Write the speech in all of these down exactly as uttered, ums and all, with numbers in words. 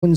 San-o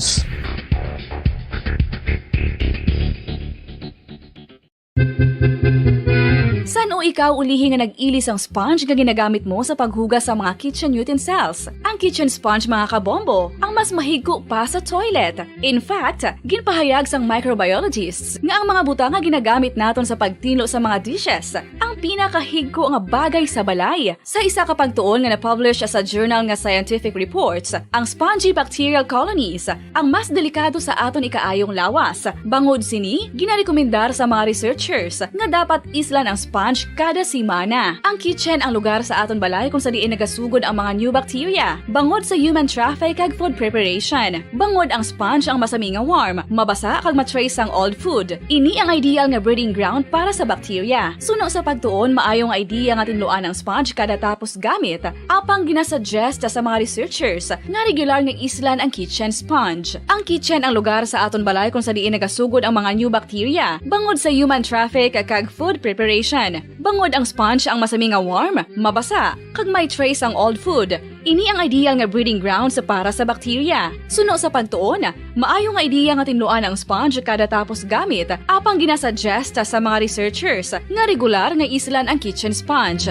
ikaw ulihi nga nag-ili sang sponge nga ginagamit mo sa paghugas sa mga kitchen utensils? Ang kitchen sponge, mga kabombo, ang mas mahigko pa sa toilet. In fact, ginpahayag sang microbiologists nga ang mga butang nga ginagamit naton sa pagtinlo sa mga dishes ang pinakahigko nga bagay sa balay. Sa isa ka pagtuon nga na-publish sa journal nga Scientific Reports, ang spongy bacterial colonies ang mas delikado sa aton ikaayong lawas. Bangod sini, ginarekomendar sa mga researchers nga dapat islan ang sponge kada semana. Ang kitchen ang lugar sa aton balay kung sa diin nagasugod ang mga new bacteria bangod sa human traffic kag food preparation. Bangod ang sponge ang masami nga warm, mabasa kag ma-trace sang old food. Ini ang ideal nga breeding ground para sa bacteria. Suno sa pagtuon, maayo nga idea nga tinluan ang sponge kada tapos gamit. Apang ginasuggest sa mga researchers nga regular nga islan ang kitchen sponge. Ang kitchen ang lugar sa aton balay kung sa diin nagasugod ang mga new bacteria bangod sa human traffic kag food preparation. Bangod ang sponge ang masami nga warm, mabasa, kag may trace ang old food. Ini ang ideal nga breeding grounds para sa bacteria. Suno sa pagtuon, maayo nga ideya nga tinluan ang sponge kada tapos gamit, apang ginasuggest sa mga researchers nga regular nga islan ang kitchen sponge.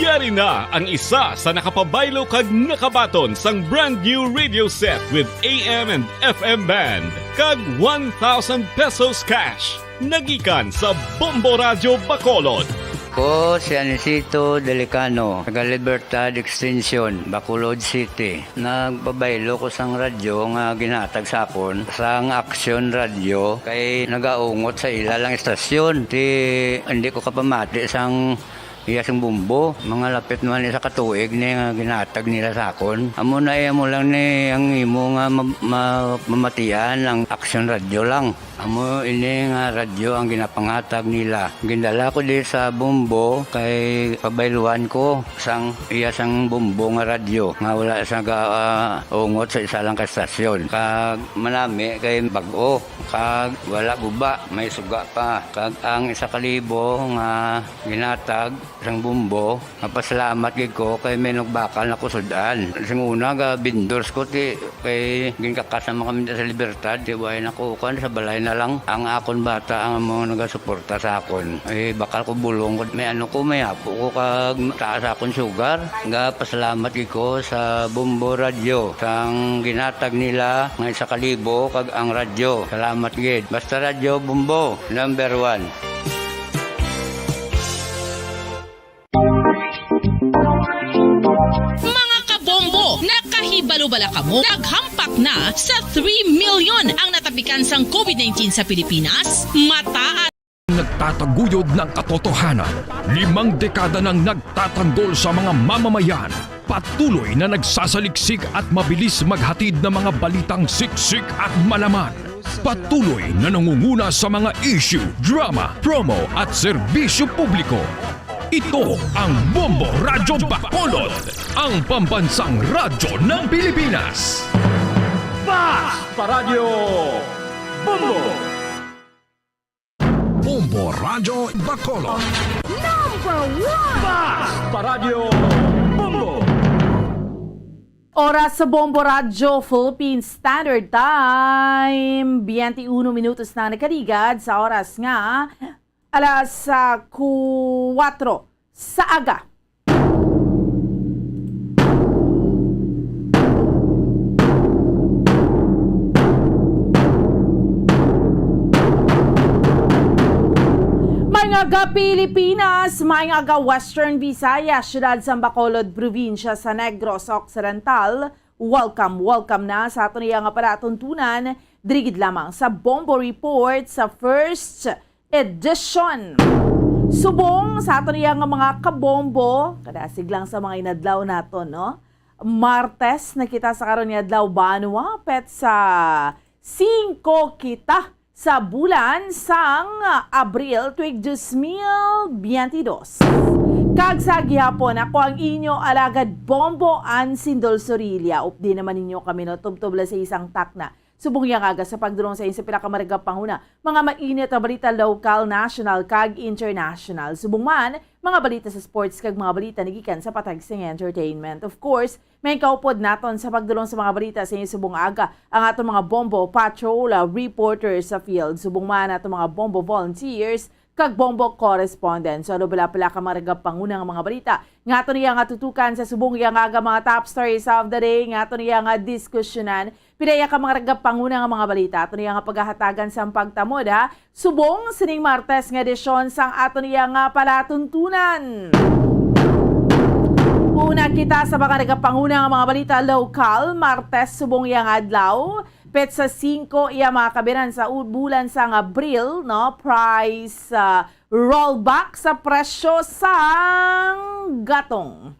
Yari na ang isa sa nakapabaylo kag nakabaton sang brand new radio set with A M and F M band kag one thousand pesos cash. Nagikan sa Bombo Radyo Bacolod. Ko si Anisito Delicano, taga Libertad Extension, Bacolod City. Nagpabaylo ko sang radyo nga ginhatag sa akon sang Aksyon Radyo kay nagaungot sa ila lang istasyon. Ti, hindi ko kapamati sang iya sing bombo. Mga lapit naman isa ka tuig ni nga ginhatag nila sa akon. Amo na, eh, amo lang ni ang imo nga ma-, ma-, mamatian ang Aksyon Radyo lang. Amo ini nga radyo ang ginapanghatag nila. Gindala ko di sa Bombo kay pabayluan ko sang iya sang Bombo nga radyo nga wala sa ga, ah, ungot sa isa lang ka estasyon. Kag manami kay bag-o, kag wala guba, may suga pa. Kag ang isa ka libo nga ginhatag sang Bombo, mapasalamat gid ko kay may nagbakal na ko sud-an. Sing una, ga vendors ko, ti, kay ginkakas naman kami sa Libertad, ti, way na ko, kuwan, sa balay na lang. Ang akon bata ang mga nagasuporta sa akon. Eh, bakal ko bulong ko, may ano ko, may apo ko, kag taas akon sugar. Ga pasalamat gid ko sa Bombo Radyo, sang ginhatag nila nga isa ka libo, kag ang radyo. Salamat gid. Basta Radyo Bombo, number one. Mga kabombo, nakahibalo bala kamo? Naghampak na sa three million ang natapikan sang covid nineteen sa Pilipinas. Mataas nagtataguyod ng katotohanan. Limang dekada nang nagtatanggol sa mga mamamayan. Patuloy na nagsasaliksik at mabilis maghatid ng mga balitang siksik at malaman. Patuloy na nangunguna sa mga issue, drama, promo at serbisyo publiko. Ito ang Bombo Radyo Bacolod, ang pambansang radyo ng Pilipinas. Basta Radyo Bombo! Bombo Radyo Bacolod. Number one! Basta Radyo Bombo! Oras sa Bombo Radyo Philippine Standard Time, twenty-one minutos na nakaligad sa oras nga alas, ah, kuwatro sa aga. Maayong aga, Pilipinas, maayong aga, Western Visayas, siyudad sang Bacolod, probinsya sa Negros Occidental. Welcome, welcome na sa aton iya nga palatuntunan, diri gid lamang sa Bombo Report sa first edition. Subong sa aton iya nga mga kabombo, kadasig lang sa mga inadlaw naton, no? Martes na kita sa karon nga adlaw, banwa, petsa singko kita sa bulan sang Abril, tuig dos mil biyente dos. Kag sa gihapon, ako ang inyo alagad Bombo Ansindol Sorilla. Updi naman ninyo kami, no, tubtob lang sa isang takna Subong yang aga sa pagdulong sa inyo sa pila ka maragapanguna, mga mainit nga balita lokal, national, kag international. Subong man, mga balita sa sports kag mga balita nagikan sa patag sing entertainment. Of course, may kaupod naton sa pagdulong sa mga balita sa inyo subong aga ang aton mga Bombo Patrol, ah, reporters sa field. Subong man aton mga Bombo volunteers kag Bombo correspondent. So, ano bala pala ka mga ragapanguna nga mga balita nga aton iya nga tutukan sa subong iya nga aga, mga top stories of the day nga aton iya nga diskusyonan? Pila iya ka mga ragapanguna nga mga balita aton iya nga paghahatagan sang pagtamod, ha? Subong sining Martes nga edisyon sang aton iya nga palatuntunan. Una kita sa mga ragapanguna nga mga balita lokal, Martes subong iya nga adlaw. Petsa singko iya mga kabiran sa u-, bulan sang Abril, no? Price, ah, rollback sa presyo sang gatong.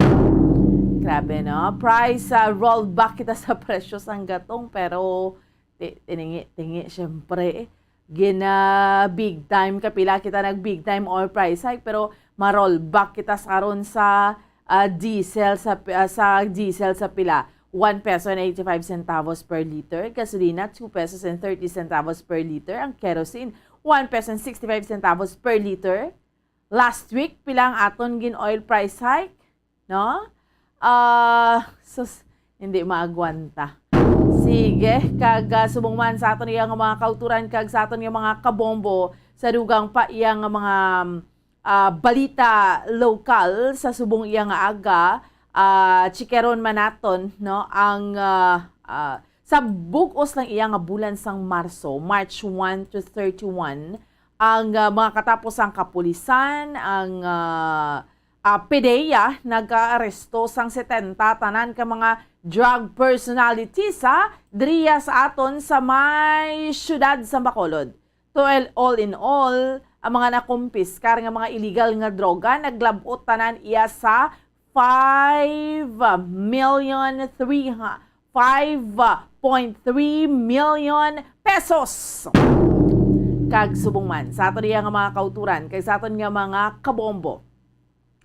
Grabe, no? Price, ah, rollback kita sa presyo sang gatong, pero ti-, tiningi-tingi, syempre, gina big time, kapila kita nag big time oil price hike, pero ma-rollback kita sa karon sa, ah, diesel sa pi-, ah, sa diesel sa pila? One peso and eighty-five centavos per liter. Gasolina, two pesos and thirty centavos per liter. Ang kerosene, one peso and sixty-five centavos per liter. Last week, pila ang aton gin oil price hike? No? Ah, sus, hindi maagwanta. Sige, kag, ah, subong man sa aton iya nga mga kauturan kag sa aton iya mga kabombo, sa dugang pa iya nga mga, ah, balita lokal sa subong iya nga aga, ah, chikeron man naton, no, ang, ah, ah, sa bug-os lang iya nga bulan sang Marso, March one to thirty-one, ang, ah, mga katapos sang kapulisan, ang, ah, ah, PDEA nag-aaresto sang setenta tanan ka mga drug personalities, ha, diriya sa aton sa may siyudad sa Bacolod. To el-, all in all, ang mga nakumpiskar nga mga illegal nga droga naglab-ot tanan iya sa five million three, ha, five point three million pesos. Kag subong man sa aton iya nga mga kauturan kag sa aton nga mga kabombo,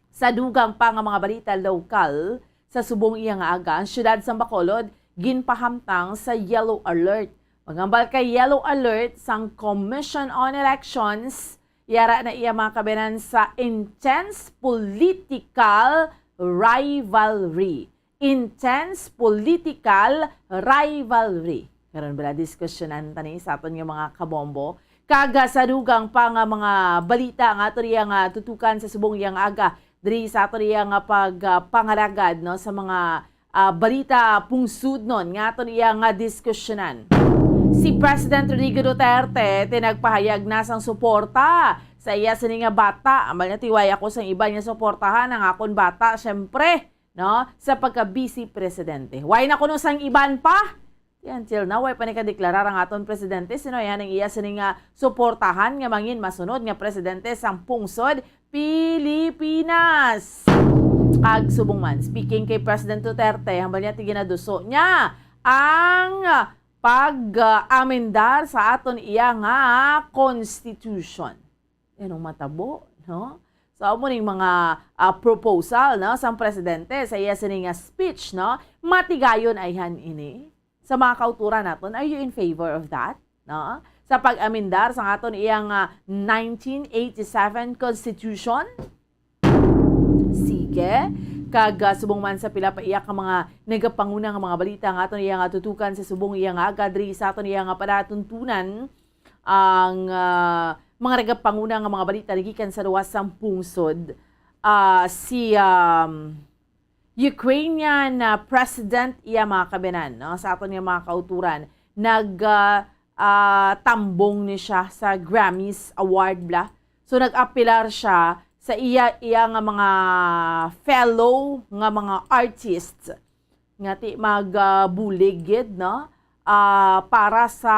sa dugang pa nga mga balita lokal, sa subong iya nga aga, ang siyudad sang Bacolod ginpahamtang sa yellow alert. Maghambal kay yellow alert sang Commission on Elections, yara na iya mga kabayanan sa intense political rivalry. Intense political rivalry. Karon bala, diskusyonan ta ni sa aton nga mga kabombo. Kag, ah, sa dugang pa nga mga balita nga ato riya nga tutukan sa subong iya nga aga, diri sa ato riya nga pag, ah, pangalagad, no, sa mga, ah, balita pungsudnon nga aton iya nga diskusyonan. Si President Rodrigo Duterte tinagpahayag na sang suporta sa iya sini nga bata. Ambal niya, tiway ako sang iban nga suportahan ang akon bata, syempre, no, sa pagka-vice presidente. Why na kuno sang iban pa? Ti until now, way pa ni kadeklarar ang aton presidente sino yan ang iya sini nga suportahan nga mangin masunod nga presidente sang pungsod Pilipinas. Kag subong man, speaking kay President Duterte, hambal niya ti ginaduso niya ang pag-amendar sa aton iya nga constitution. Anong matabo, no? So, amo ning mga, ah, proposal, no, sang presidente sa iya sini nga speech, no? Matigayon ayhan ini. Sa mga kauturan naton, are you in favor of that? No? Sa pag-amendar sa aton iyang, ah, nineteen eighty-seven Constitution? Sige. Kag, ah, subong man sa pila pa iya ka mga nagapanguna nga mga balita nga aton iya nga tutukan sa subong iya nga aga diri sa aton iya nga palatuntunan, ang, ah, mga nagapanguna nga mga balita nagikan sa luwas sang pungsod, ah, si, um, Ukrainian, ah, President iya mga kabinan, no? Sa aton nga mga kauturan, nag, ah, ah, tambong ni siya sa Grammys Award bla. So, nag-apelar siya sa iya, iya nga mga fellow nga mga artists nga ti mag, ah, bulig gid, no? Ah, para sa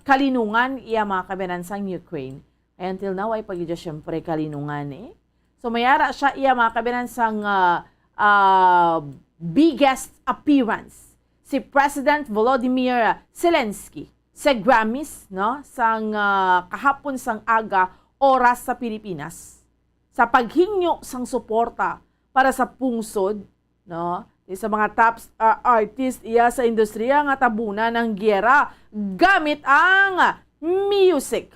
kalinungan iya mga kabinan sang Ukraine. Until now, ay pa gid siya, syempre, kalinungan, eh. So, mayara siya iya mga kabinan sang, ah, ah, biggest appearance, si President Volodymyr Zelensky sa Grammys, no, sang, ah, kahapon sang aga, oras sa Pilipinas, sa paghingyo sang suporta para sa pungsod, no, Isa sa mga top, ah, artist iya sa industriya nga tabunan ang giyera gamit ang music.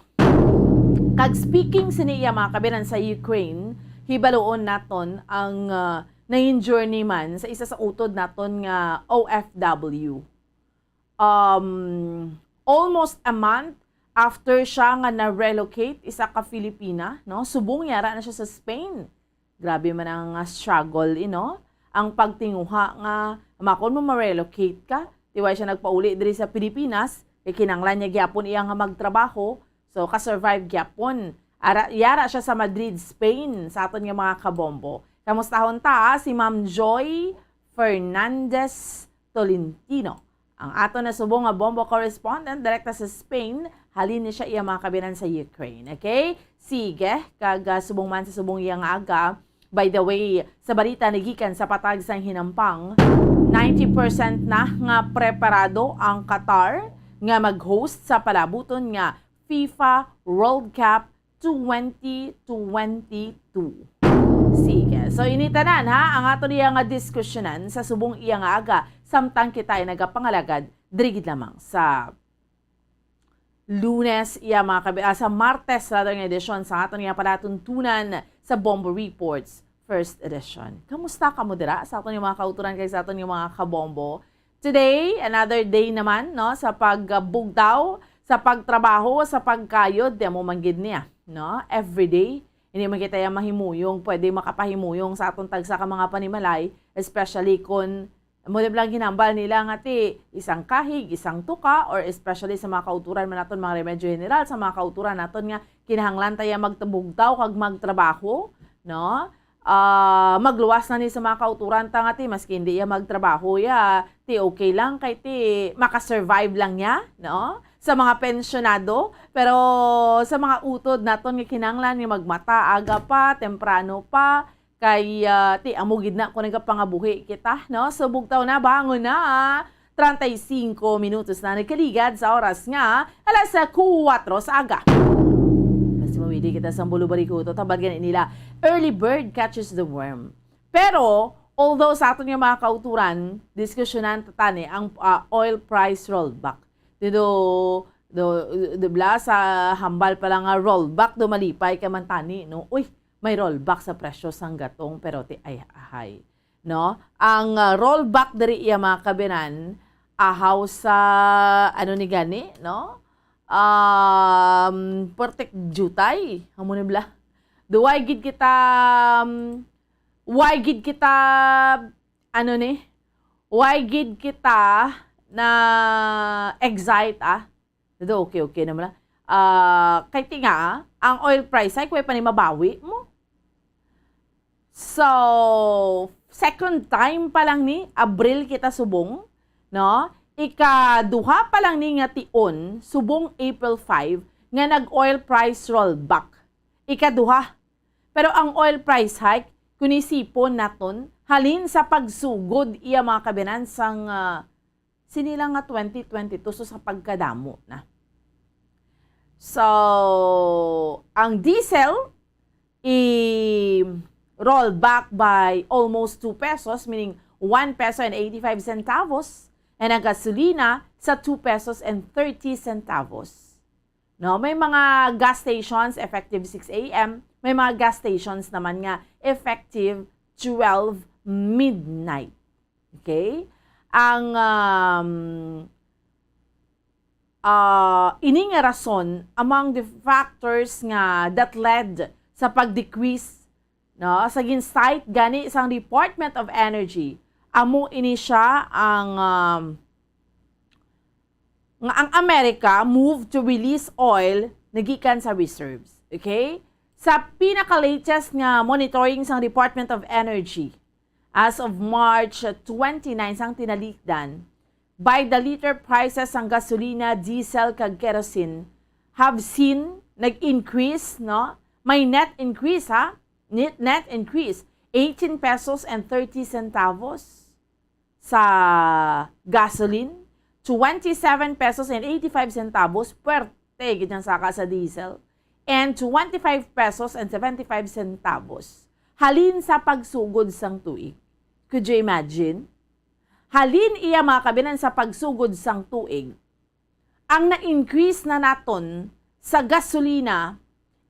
Kag speaking sini iya, mga kabinan, sa Ukraine, hibaluon naton ang, ah, nangin journeyman sa isa sa utod naton nga O F W. Um, almost a month after siya nga na-relocate, isa ka Filipina, no? Subong yara na siya sa Spain. Grabe man ang, ah, struggle, you know? Ang pagtinguha nga, makon mo ma-relocate ka, ti wala siya nagpauli diri sa Pilipinas, kay kinahanglan niya gyapon iya nga magtrabaho, so ka-survive gyapon. Ara, yara siya sa Madrid, Spain, sa aton nga mga kabombo. Kamustahon ta, ah, si Ma'am Joy Fernandez Tolentino. Ang aton na subong nga bombo correspondent direkta sa Spain, halin ni siya iya, mga kabinan, sa Ukraine. Okay? Sige, kag, ah, subong man sa subong iya nga aga. By the way, sa balita nagikan sa patag sang hinampang, ninety percent na nga preparado ang Qatar nga mag-host sa palabuton nga FIFA World Cup twenty twenty-two. Sige. So, ini tanan, ha, ang ato niya nga diskusyonan sa subong iya nga aga, samtang kita ay nagapangalagad diri gid lamang sa Lunes, iya, mga kabi-, ah, sa Martes, rather, nga edisyon sa aton nga palatuntunan sa Bombo Reports First Edition. Kamusta kamo dira sa aton nga mga kautoran kag sa aton nga mga kabombo? Today, another day naman, no, sa pagbugtaw, sa pagtrabaho, sa pagkayod, di mo man gid niya, no? Every day, hindi man kita ya mahimuyong, pwede makapahimuyong sa aton tagsa ka mga panimalay, especially kung mo lang ginambal nila nga ti isang kahig, isang tuka, or especially sa mga kauturan man naton, mga remedyo general, sa mga kauturan naton nga kinahanglan ta ya magtabugtaw kag magtrabaho, no? Ah, magluwas na ni sa mga kauturan ta nga ti maski hindi ya magtrabaho ya, ti okay lang kay ti makasurvive lang ya, no? Sa mga pensyonado, pero sa mga utod naton nga kinahanglan nga magmata aga pa, temprano pa, kay, ah, ti amo gid na kung nagapangabuhi kita, no? So, bugtaw na, bangon na. Treinta y cinco minutos na nagkaligad sa oras nga alas kuwatro sa aga. Mas mawili kita sa Bulubarikuto, tabad gani nila, "Early bird catches the worm." Pero, although sa aton nga mga kauturan, diskusyonan ta tani ang, ah, oil price rollback. Dido, do, do, bla, sa hambal pa lang nga rollback, do malipay ka man tani, no? Uy, may rollback sa presyo sang gatong, pero ti ay ahay, no? Ang, ah, rollback diri iya, mga kabinan, ahaw sa, ano ni gani, no? Um, pertik jutay, amo ni bla. Duway gid kita, um, why gid kita, ano ni? Why gid kita na excite, ah? Ito, okay, okay naman lang. Ah, kay ti nga, ang oil price ay kuya pa ni mabawi mo. So, second time pa lang ni, Abril kita subong, no? Ikaduha pa lang ni nga tion, subong April five, nga nag-oil price rollback. Ikaduha. Pero ang oil price hike, kung isipon naton, halin sa pagsugod iya, mga kabinan, sang, ah, sini lang nga twenty twenty-two, so sa pagkadamo na. So, ang diesel, i-roll back by almost two pesos, meaning one peso and eighty-five centavos, and ang gasolina sa two pesos and thirty centavos. No, may mga gas stations effective six A M, may mga gas stations naman nga effective twelve midnight. Okay? Ang, um, ah, ini nga rason among the factors nga that led sa pag-decrease, no, sa gin-cite gani sang Department of Energy, amo ini siya ang, um, nga ang America move to release oil nagikan sa reserves. Okay? Sa pinaka-latest nga monitoring sang Department of Energy, as of March twenty-nine sang tinalikdan, by the liter prices sang gasolina, diesel, kag kerosene have seen nag-increase, no? May net increase, ha? Net, net increase, eighteen pesos and thirty centavos sa gasoline, twenty-seven pesos and eighty-five centavos, puwerte gid ang saka sa diesel, and twenty-five pesos and seventy-five centavos halin sa pagsugod sang tuig. Could you imagine? Halin iya, mga kabinan, sa pagsugod sang tuig, ang na-increase na naton sa gasolina,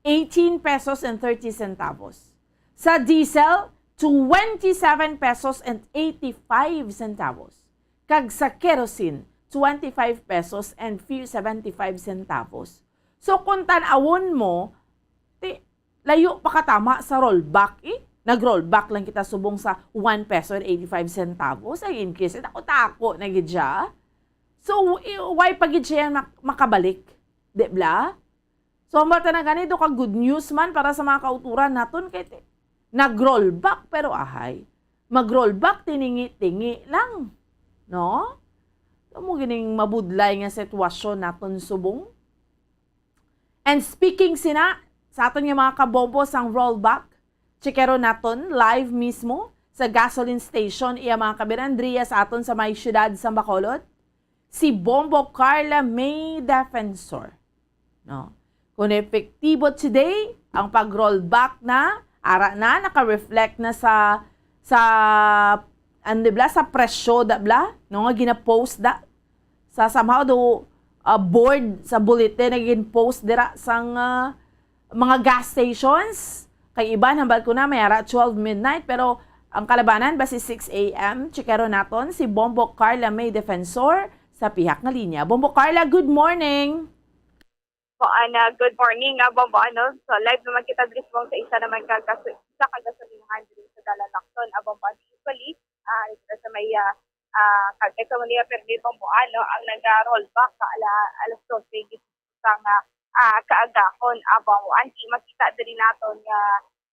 eighteen pesos and thirty centavos. Sa diesel, twenty-seven pesos and eighty-five centavos. Kag sa kerosene, twenty-five pesos and seventy-five centavos. So, kung tan-awon mo, ti, layo pa ka tama sa rollback, eh. Nag-rollback lang kita subong sa one peso and eighty-five centavos. Ang increase, eh, dako-dako na gid siya. So, i-, why pa gid siya mak-, makabalik? Di bla? So, ang bata na gani, do ka good news man para sa mga kauturan naton kay ti-, nag-rollback, pero ahay, mag-rollback, tiningi-tingi lang. No? Amo gining mabudlay nga sitwasyon naton subong. And speaking sina, sa aton nga mga kabombo sang rollback, chikero naton live mismo sa gasoline station, iya, mga kabinan, diriya sa aton sa may siyudad sa Bacolod, si Bombo Carla May Defensor. No? Kung epektibo today ang pag-rollback na, ara na, naka-reflect na sa, sa, ano, di bla, sa presyo, da bla, no, nga gina-post da. Sa somehow do, uh, board, sa bulletin, naging post dira sang, uh, mga gas stations. Kay iban, hambal ko na, may ara twelve midnight, pero ang kalabanan, basi six a m. Chikero naton si Bombo Carla May Defensor sa pihak nga linya. Bombo Carla, good morning! Po, Ana, good morning, ah, Bombo, ano? So, live naman kita diri subong sa isa naman ka gaso-, isa ka gasolinahan diri sa Dalan Lacson, ah, Bombo, ano? Usually, ah, dito sa may, ah, ah, Cagayan, sa Manila, pero dito, Bombo, ano, ang naga-rollback ka ala-, alas dose gid sang, ah, kaagahon, ah, Bombo. Ang di makita diri naton nga,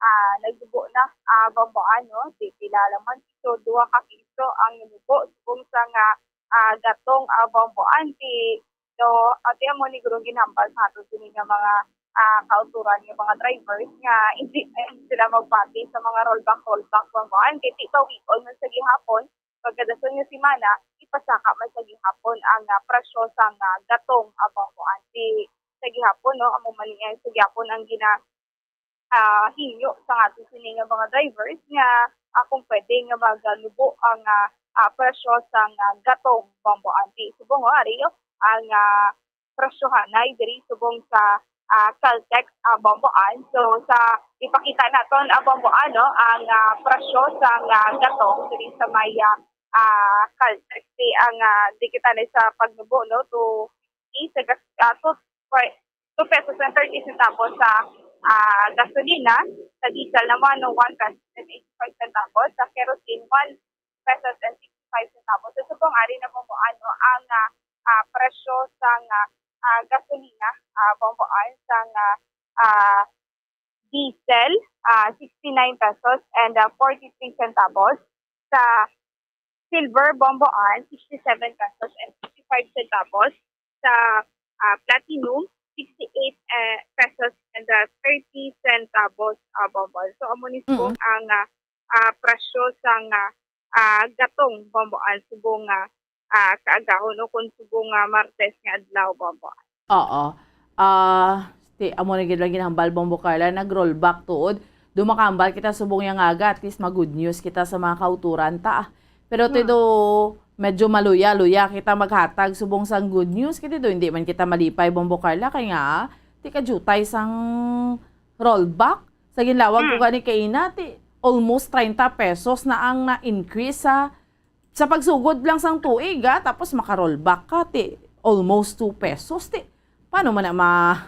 ah, nagdubo na, ah, Bombo, ano, di pila lamang piso, duha ka piso ang nadubo, subong sa nga, ah, gatong, ah, Bombo. Ang di, no, ate, amo ni guro ginhambal sa aton sini nga mga, ah, kauturan nga mga drivers nga hindi, hindi sila magpati sa mga rollback, rollback, Bombo. Ang kay ti pawion man sa gihapon, pagkadason nga semana, ipasaka man sa gihapon ang, ah, presyo sang, ah, gatong, ah, Bombo. Ang di sa gihapon, no, amo man ni, eh, sa gihapon ang gina-, ah, hingyo sa aton sini nga mga drivers nga, ah, kung pwede nga magalubo ang, ah, ah, presyo sang, ah, gatong, Bombo. Ang di subong, oh, ari, oh, ang, ah, presyohanay diri subong sa, ah, Caltex, ah, Bombo. Ang so sa ipakita naton, ah, Bombo, ano, ang, ah, presyo sang, ah, gatong diri sa may, ah, ah, Caltex. Di ang, ah, di kita na sa pagnubo, no, to sa gas-, ah, to, two pesos and thirty centavos sa, ah, gasolina, sa diesel naman, no, one pesos and eighty-five centavos, sa kerosene, one pesos and sixty-five centavos. So, subong ari na, Bombo, ano, ang, ah, ah, presyo sang, ah, ah, gasolina, ah, Bombo, ang sang, ah, ah, diesel, ah, sixty-nine pesos and, ah, forty-three centavos. Sa silver, Bombo, ang sixty-seven pesos and sixty-five centavos. Sa, ah, platinum, sixty-eight, eh, pesos and, ah, thirty centavos, ah, Bombo. So, amo ni subong Mm. ang, ah, ah, presyo sang, ah, ah, gatong, Bombo, ang subong nga, ah, kaagahon o kung subong nga Martes nga adlaw, Bombo. Oo. Ah, ti-, amo na gid lang ginhambal, Bombo Carla, nag-rollback tuod. Do makahambal kita subong yang aga, at least mag-good news kita sa mga kauturan ta. Pero Hmm. tido, medyo maluya-luya kita maghatag subong sang good news. Kay tido, hindi man kita malipay, Bombo Carla, kay nga, ti kadiyutay sang rollback. Sa ginlawag ko Hmm. gani kaina, ti almost treinta pesos na ang na-increase sa, sa pagsugod lang sang tuig, ah, tapos maka-rollback ka, ti almost two pesos, ti paano man na ma-,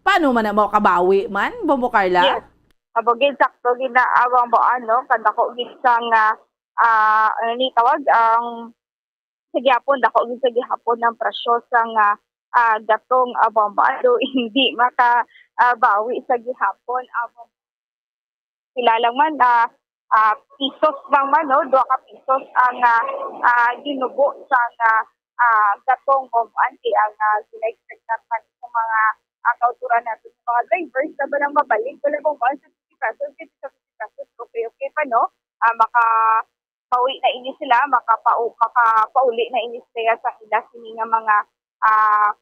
paano man na makabawi man, Bombo Carla? Yes. Abo gid, sakto gid na, ah, Bombo, ano, kadako gid sang, ah, ah, ano ni tawag, ang sa gihapon, dako gid sa gihapon ang presyo sang, ah, ah, gatong, ah, Bombo. Although hindi maka, ah, bawi sa gihapon, ah, Bombo. Sila lang man, ah, ah, pisos lang man, no? Duha ka pisos ang, ah, ah, ginubo sang, ah, ah, gatong, Bombo. Ang, ah, gina-expect naman sa mga, ah, kauturan naton, mga drivers, na ba lang mabalik, wala, Bombo, sa fifty pesos, fifty pesos, okay, okay pa, no? Ah, maka-, pauwi na ini sila, makapau-, makapauli na ini sila sa ila sini nga mga, ah,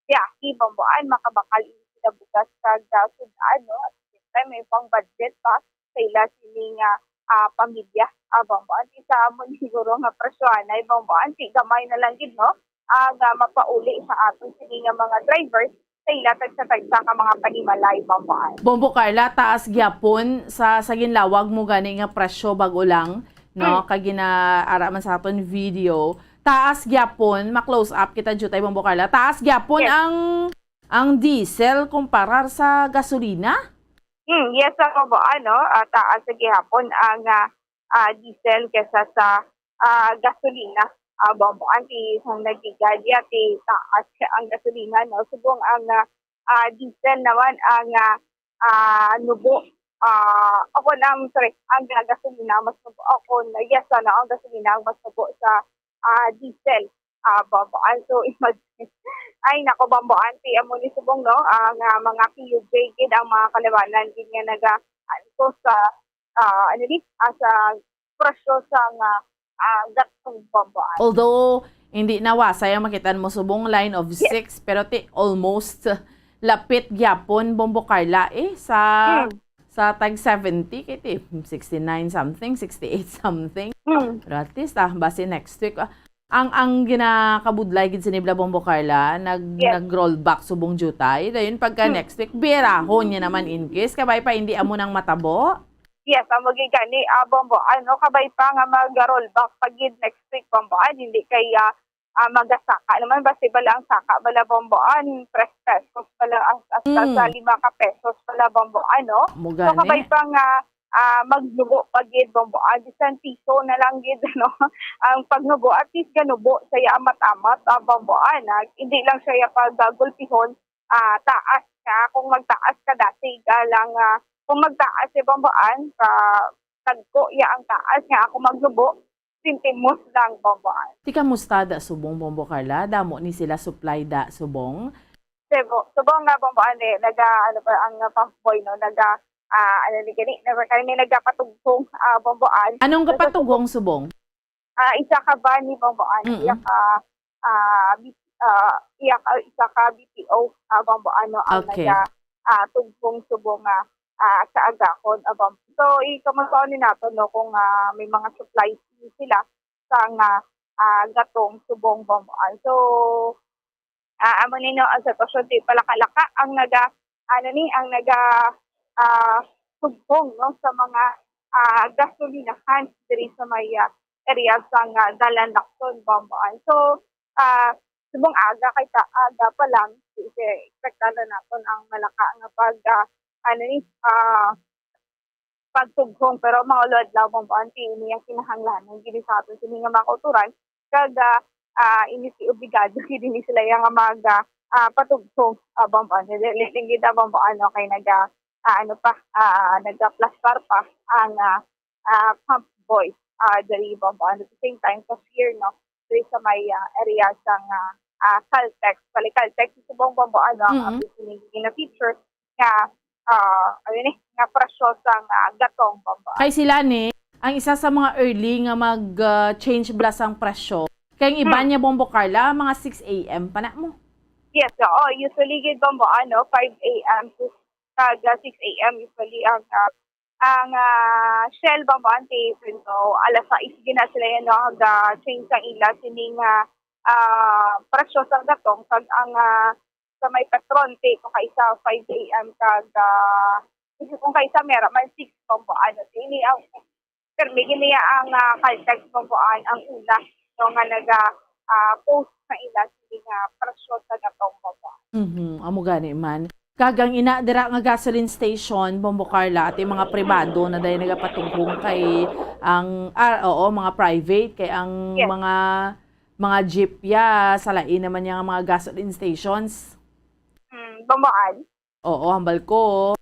biyahe, Bombo, ang makabakal ini sila bugas kag, ah, sud-an, no? At the same time, may pang budget pa sa ila sini nga, ah, pamilya, ah, Bombo Anti, sa amo ni siguro nga presyohanay, Bombo Anti, gamay na lang gid, no, ah, nga mapauli sa aton sini nga mga drivers sa ila tagsa-tagsa ka mga panimalay, Bombo Anti. Bombo Carla, taas gyapon sa, sa ginlawag mo gani nga presyo bag-o lang, no? Mm. Kag ginaara man sa aton video, taas gyapon, ma-close up kita, Jutay, Bombo Carla. Taas gyapon Yes. ang, ang diesel kumparar sa gasolina? Hmm, yes, sa Bombo Anti, ah, taas sa gihapon ang, ah, ah, diesel kaysa sa, ah, gasolina. Ah, Bombo Anti, kung nagigad ya, ti taas ang gasolina, no? Subong ang, ah, ah, diesel naman ang, ah, ah, nubo. Ah, ako na, sorry, ang, ah, gasolina mas nubo. Ako na, yes, ano, ang gasolina ang mas nubo sa, ah, diesel. Ah, Bombo Anti, so, imagine. Ay, nako, Bombo Anti, amo ni subong, no? Ang, ah, mga P U J gid, ang mga kalabanan gid nga naga-, ano, sa, ah, ano ni? Ah, sa presyo sa nga, ah, gatong, Bombo Anti. Although, hindi na wasay ang makita mo subong line of Yes. six, pero ti almost lapit gyapon, Bombo Carla, eh, sa, Hmm. sa tag seventy, kay ti sixty-nine something, sixty-eight something. Hmm. Pero at least, ah, basi next week, ah, ang, ang ginakabudlay gid sini bala, Bombo Carla, nag-, Yes. nag-roll back subong Jutay. Dayon pagka Hmm. next week, birahon niya naman in case, kabay pa hindi amo nang matabo. Yes, amo gid gani, ah, Bombo Anti, kabay pa nga mag-roll back pa gid next week, Bombo Anti, hindi kay, ah, ah, magasaka naman, basi bala ang saka bala, Bombo Anti, tres pesos bala ang, hasta Hmm. sa lima ka pesos bala, Bombo Anti, no? Amo So, gani. kabay pa nga, ah, magnubo pa gid, Bombo Anti, bisan piso na lang gid, ano, ang pagnubo, at least ganubo sa iya amat-amat, ah, Bombo Anti, ah, hindi lang siya ya pagagulpihon, ah, taas nga, kung magtaas ka dati, ah, lang, ah, kung magtaas si Bombo Anti, sa tagko ya ang taas nga ako magnubo, sentimos lang, Bombo Anti. Ti kamusta da subong, Bombo Carla? Damo ni sila supply da subong? Subong, subong nga, Bombo Anti, naga, ano pa, ang, ah, pump boy, no? Naga, ah, ano ni gani, naga, kami nagapatugtong, ah, Bombo Anti. Anong Nagapatugtong. kapatugong subong? Ah, isa ka van ni Bombo Anti, Mm-mm. iya ka, ah, bi-, ah, iya ka, isa ka B P O, ah, Bombo Anti, ang Okay. naga, ah, tugtong subong nga, ah, sa agahon, ah, Bombo. So, ikaw man ni nato, no, kung, ah, may mga supplies sila sa nga, ah, gatong subong, Bombo Anti. So, ah, amo ni, no, ang sitwasyon, ti palakalaka ang naga, ano ni, ang naga, ah, tugtong, no, sa mga, ah, gasolinahan diri sa may, ah, area sa nga Dalan Lacson, Bombo Anti. So, ah, subong aga kay ta-, aga pa lang, kasi expectan na naton ang malaka nga pag, ah, ano ni, ah, pagtughong, pero mga ulo adlaw, Bombo Anti, ini ang kinahanglanon gid sa aton sini nga mga kauturan, kag, ah, ah, ini ti obligado gid ini sila ya nga mag, ah, ah, patughong, ah, Bombo Anti. Dili lang gid, ah, Bombo Anti, kay naga, ah, ano pa, ah, nagaplastar pa ang, ah, ah, pump boy, ah, diri, Bombo Anti. At the same time, cashier, no, diri sa may, ah, area sang, ah, ah, Caltex. Bali, Caltex, subong, Bombo Anti, ang Mm-mm. abis ni, ni na feature nga, ah, ano ni, nga presyo sang, ah, gatong, Bombo Anti. Kay sila ni, ang isa sa mga early nga mag, ah, change bala sang presyo, kay ang iba Hmm. niya, Bombo Carla, mga six A M pa na mo. Yes, oo. Usually gid, Bombo Anti, five A M to kag, ah, six A M usually ang, ah, ang, ah, Shell, Bombo Anti, so, alas sais gid na sila yan, no, ga-change ang ila sining, ah, ah, presyo sa gatong, kag ang, ah, sa may Petron, ti, kung kaisa five A M kag, ah, kung kaisa meron man six, Bombo Anti. Ti, ini ang, pero may gini ang, ah, Caltex, Bombo Anti, ang una, no, nga naga, ah, post sa ila sining, ah, presyo sa gatong, Bombo Anti. Mhm, amo gani man. Kag ang ina dira nga gasoline station, Bombo Carla, ti mga pribado na dayon nagapatughong kay ang, ah, oo, mga private, kay ang Yes. mga, mga jeep ya, sa lain naman niya nga mga gasoline stations. Hmm, Bombo Anti. Oo, hambal ko.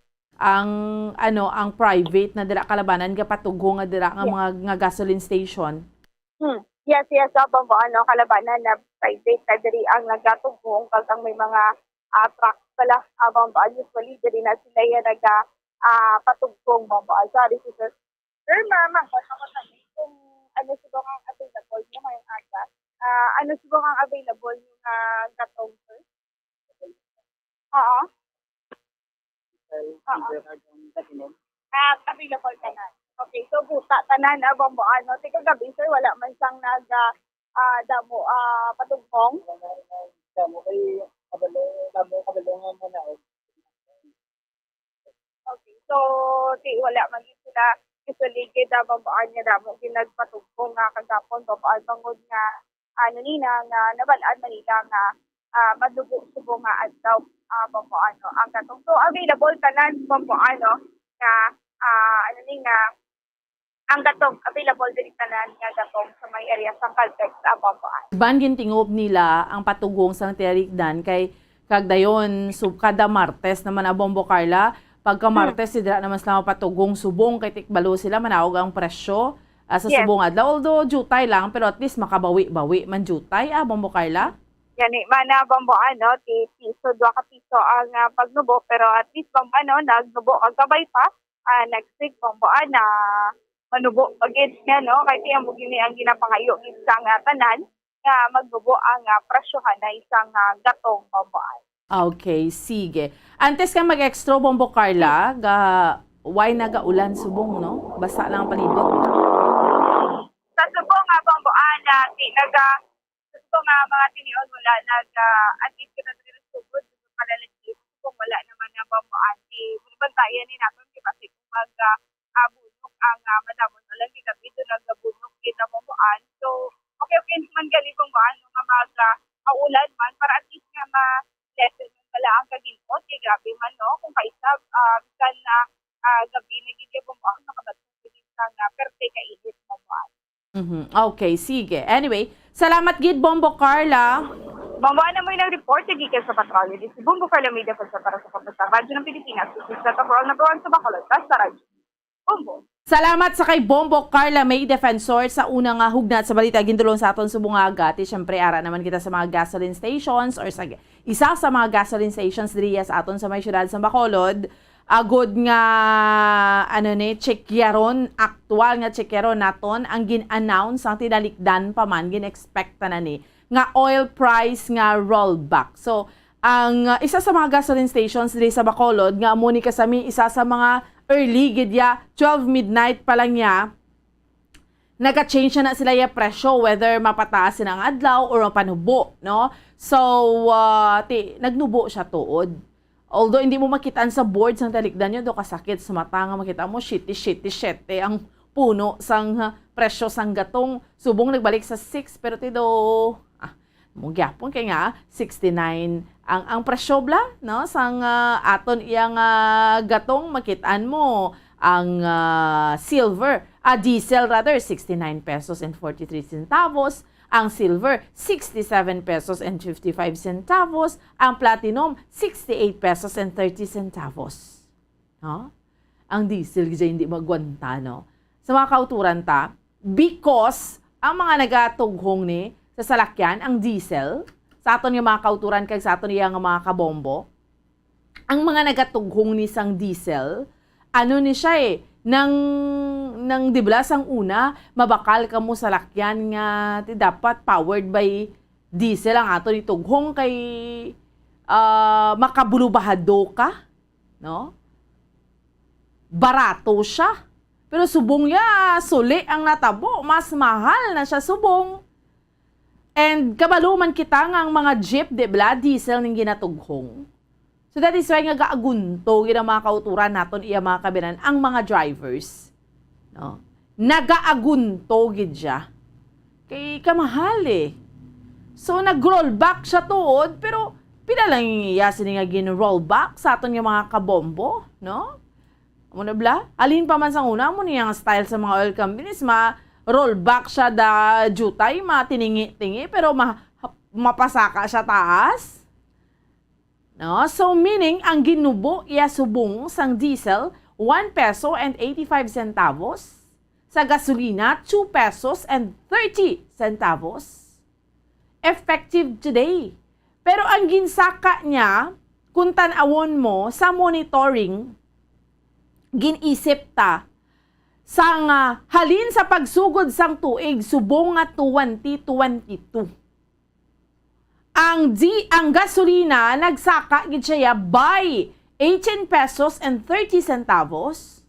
Ang, ano, ang private na dira kalabanan gapatughong nga dira nga Yes. mga, nga gasoline station. Hmm. Yes, yes, ah, Bombo Anti, kalabanan na private na diri ang nagatughong, kag ang may mga, ah, trucks pala, ah, Bombo Anti, usually diri na sila yan naga, ah, patughong, Bombo Anti. Sorry, sister. Sir, ma'am, ang kung ano subong ang available niyo ngayong aga? Ah, ano subong ang available niyo nga gatong, sir? Oo. Well, Oo. Either ang Datinel. Ah, available ka na. Okay, so buta tanan, ah, Bombo, ano? Ti kagabi, sir, wala man sang nag, ah, ah, damo, ah, patughong? Wala man damo kay kabalo, damo kabalo nga manaog. Okay, so, ti wala man gid sila gisuligid, ah, Bombo, nga damo gid nagpatughong nga kagapon, Bombo, bangod nga, ano ni na, nga nabal-an man nila nga, ah, manubo subong nga adlaw, ah, Bombo, ano, ang gatong. So, available tanan, Bombo, ano, nga, ah, ano ni nga, ang gatong available diri tanan nga gatong sa may area sang Caltex, ah, Bombo, ano. Ban gintingob nila ang patughong sang tinalikdan kay kag dayon, so, kada Martes naman, ah, Bombo Carla, pagka Hmm. Martes, sidra naman sila mapatughong subong kay tikbalo sila, manaog ang presyo, ah, sa Yes. subong adlaw. Although, jutay lang, pero at least makabawi-bawi man jutay, ah, Bombo Carla. Gani man, ah, Bombo, ano, ti piso, dua ka piso ang, ah, pagnubo, pero at least, Bombo, ano, nagnubo kag kabay pa, ah, next week, Bombo, ah, na manubo pa gid nga, no? Kay ti amo gini ang ginapangayo gid sang, ah, tanan nga magnubo ang, ah, presyohan na isang, ah, gatong, Bombo, ah. Okay, sige. Antes ka mag-extra, Bombo Carla, ga, why nagaulan subong, no? Basa lang ang palibot. Sa subong nga, Bombo, ah, na ti-, naga-, sa subong nga mga tinion, wala nag, ah, at least kita diri sa sugod, sa palalagip, subong wala naman na, Bombo, ah, ti-, binabantayan ni naton, di ba, si kung mag, ah, ah, bunok ang, ah, madamon na lang, di kami doon nagabunok, kita, Bombo, ah. So, okay, okay naman gali, Bombo, ah, no, nga mag, ah, ah, ulan man, para at least nga ma-lessen man pala ang kaginot, kay grabe man, no, kung kaisa, ah, bisan na, ah, gabi na gid, Bombo, ah, makabato gid sa nga perte ka init, Bombo, ah. Mhm. Okay, sige. Anyway, salamat gid, Bombo Carla. Bombo, ano mo yung report sa gikan sa Patrolyo? This is Bombo Carla Media Center para sa Pagkatang Radyo ng Pilipinas. This is Tata Pearl number one sa Bacolod, basta radyo. Bombo. Salamat sa kay Bombo Carla May Defensor sa una nga hugnat sa balita gintulong sa aton subong nga agati. Siyempre, ara naman kita sa mga gasoline stations or sa isa sa mga gasoline stations diriya sa aton sa may siyudad sa Bacolod. Agod nga, ano ni, tsekyaron, aktual nga tsekyaron naton ang gin-announce, ang tinalikdan pa man, gin-expect ta na ni, nga oil price nga rollback. So, ang, uh, isa sa mga gasoline stations diri sa Bacolod, nga amo ni kasami isa sa mga early gid ya, twelve midnight pa lang ya, naga-change na, na sila ya presyo, whether mapataas sila ang adlaw or mapanubo, no? So, uh, ti, nagnubo siya tuod. Although hindi mo makitaan sa board sang talikdan nyo, do kasakit sa mata nga makita mo, shitty, shitty, shitty ang puno sang, ha, presyo sang gatong. Subong nagbalik sa six, pero ti do, ah, mo gyapon kay nga sixty-nine ang, ang presyo bla, no? Sang, ah, aton iya nga gatong, makitaan mo ang, ah, silver, ah, diesel rather, sixty-nine pesos and forty-three centavos. Ang silver, sixty-seven pesos and fifty-five centavos. Ang platinum, sixty-eight pesos and thirty centavos. No? Ang diesel, gid hindi magwanta, no? Sa mga kauturan ta, because ang mga nagatughong ni sa salakyan, ang diesel, sa aton nga mga kauturan kag sa aton iya nga mga kabombo, ang mga nagatughong ni sang diesel, ano ni siya eh, nang, nang, di ba, sang una, mabakal kamo salakyan nga ti dapat powered by diesel ang aton itughong kay, ah, makabulubahado ka, no? Barato siya. Pero subong ya, suli ang natabo, mas mahal na siya subong. And kabalo man kita nga ang mga jeep, di bala, diesel ning ginatughong. So that is why nga gaagunto gid ang mga kauturan naton, iya mga kabinan, ang mga drivers. No? Nagaagunto gid siya. Kay kamahal eh. So nag-rollback siya tuod, pero pila lang iya sini nga gin-rollback sa aton nga mga kabombo, no? Amo na bala? Alin pa man sang una, amo ni ang style sa mga oil companies, ma-roll back siya da jutay, matiningi-tingi, pero ma-, mapasaka siya taas. No? So, meaning, ang ginubo iya subong sang diesel, one peso and eighty-five centavos. Sa gasolina, two pesos and thirty centavos. Effective today. Pero ang ginsaka niya, kung tan-awon mo sa monitoring, gin-isip ta sang, ah, halin sa pagsugod sang tuig subong nga twenty twenty-two. Ang di-, ang gasolina, nagsaka gid siya by eighteen pesos and thirty centavos.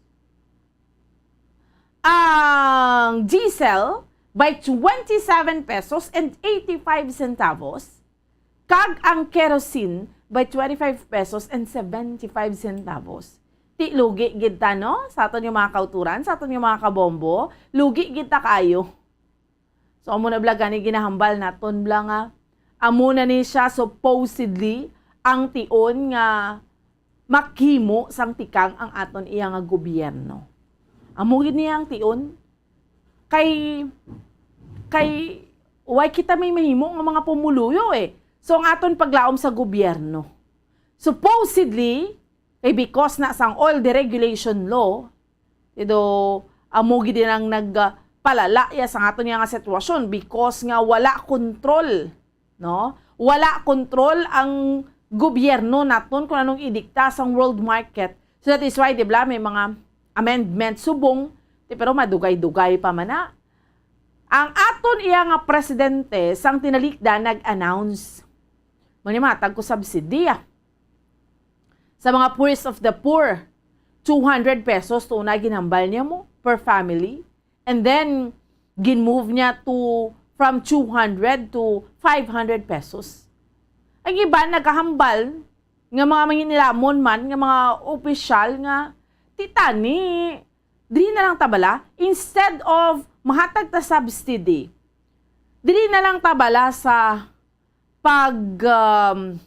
Ang diesel by twenty-seven pesos and eighty-five centavos, kag ang kerosene by twenty-five pesos and seventy-five centavos. Ti lugi gid ta, no? Sa aton nga mga kauturan, sa aton nga mga kabombo, lugi gid ta kaayo. So, amo na bala gani ginahambal naton bala nga amo na ni siya supposedly ang tion nga maghimo sang tikang ang aton iya nga gobyerno. Amo gid niya ang tion. Kay, kay, why kita may mahimo nga mga pumuluyo eh? So, ang aton paglaom sa gobyerno, supposedly, kay because na sang oil deregulation law, ito, amo gid ang nagpalala ya sa aton nga sitwasyon because nga wala kontrol, no? Wala kontrol ang gobyerno naton kung anong idikta sang world market. So that is why, di ba, may mga amendment subong, di, pero madugay-dugay pa man na. Ang aton iya nga presidente sang tinalikdan nag-announce, mao ni matag ko subsidy, ah, sa mga poorest of the poor, two hundred pesos to na ginhambal niya mo per family. And then, gin-move niya to, from two hundred to five hundred pesos. Ang iban nagahambal nga mga manginlamon man, nga mga opisyal nga, "Ti tani, diri na lang ta bala, instead of mahatag ta subsidy, diri na lang ta bala sa pag, um,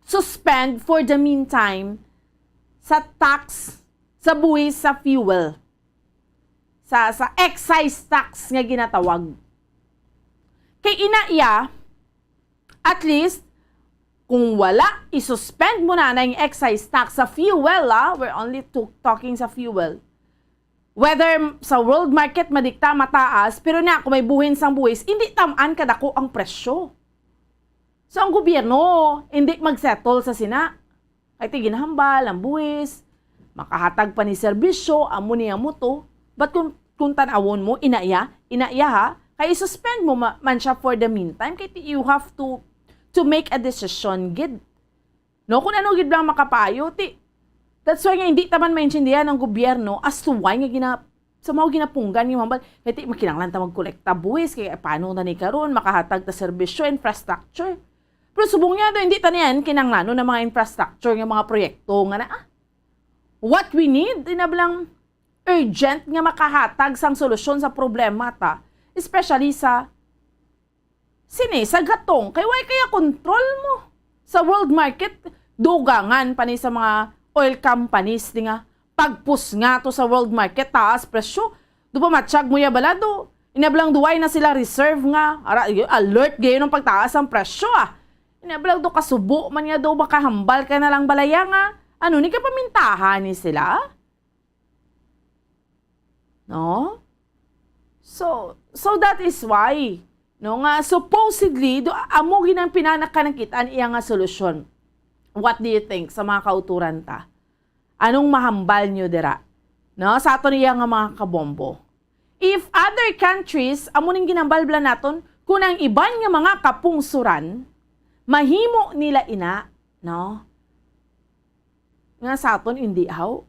suspend for the meantime sa tax, sa buhis sa fuel, sa, sa excise tax nga ginatawag." Kay ina iya, at least, kung wala, i-suspend mo na na yung excise tax sa fuel, ah, we're only to-, talking sa fuel. Whether sa world market madikta mataas, pero na kung may buhin sang buhis, hindi tamaan kadako ang presyo. So, ang gobyerno hindi mag-settle sa sina. Kay ti ginahambal ang buhis, makahatag pa ni serbisyo, amo ni, amo to. But kung, kung tan-awon mo, ina iya, ina iya ha, kay i-suspend mo ma-, man siya for the meantime, kay ti you have to, to make a decision gid. No, kung ano gid lang makapaayo, ti, that's why nga hindi taman maintindihan ang gobyerno as to why nga gina-, sa mga ginapunggan nga hambal, kay ti makinahanglan ta magkolekta buhis, kay paano na ni karon, makahatag ta serbisyo, infrastructure. Pero subong niya do, hindi ta niyan kinahanglanon ng mga infrastructure nga mga proyekto nga na, ah. What we need, inablang urgent nga makahatag sang solusyon sa problema ta, especially sa sini, sa gatong, kay way kaya control mo. Sa world market, dugangan pa ni sa mga oil companies di nga pagpusnga to sa world market, taas presyo. Do pa matsyag mo ya bala do. Inablang duway na sila reserve nga. Ara, y-, alert gayon ang pagtaas ang presyo, ah. Inablang do kasubo man nga do makahambal ka na lang balaya nga. Ano ni kapamintahan ni sila? No? So, so that is why, no, nga supposedly, do, amo gid ang pinanakanakitaan iya nga solusyon. What do you think sa mga kauturan ta? Anong mahambal nyo dira? No, sa aton iya nga mga kabombo. If other countries, amo ning ginambal bala naton, kung ang iban nga mga kapungsuran, mahimo nila ina, no? Nga sa aton, hindi, haw?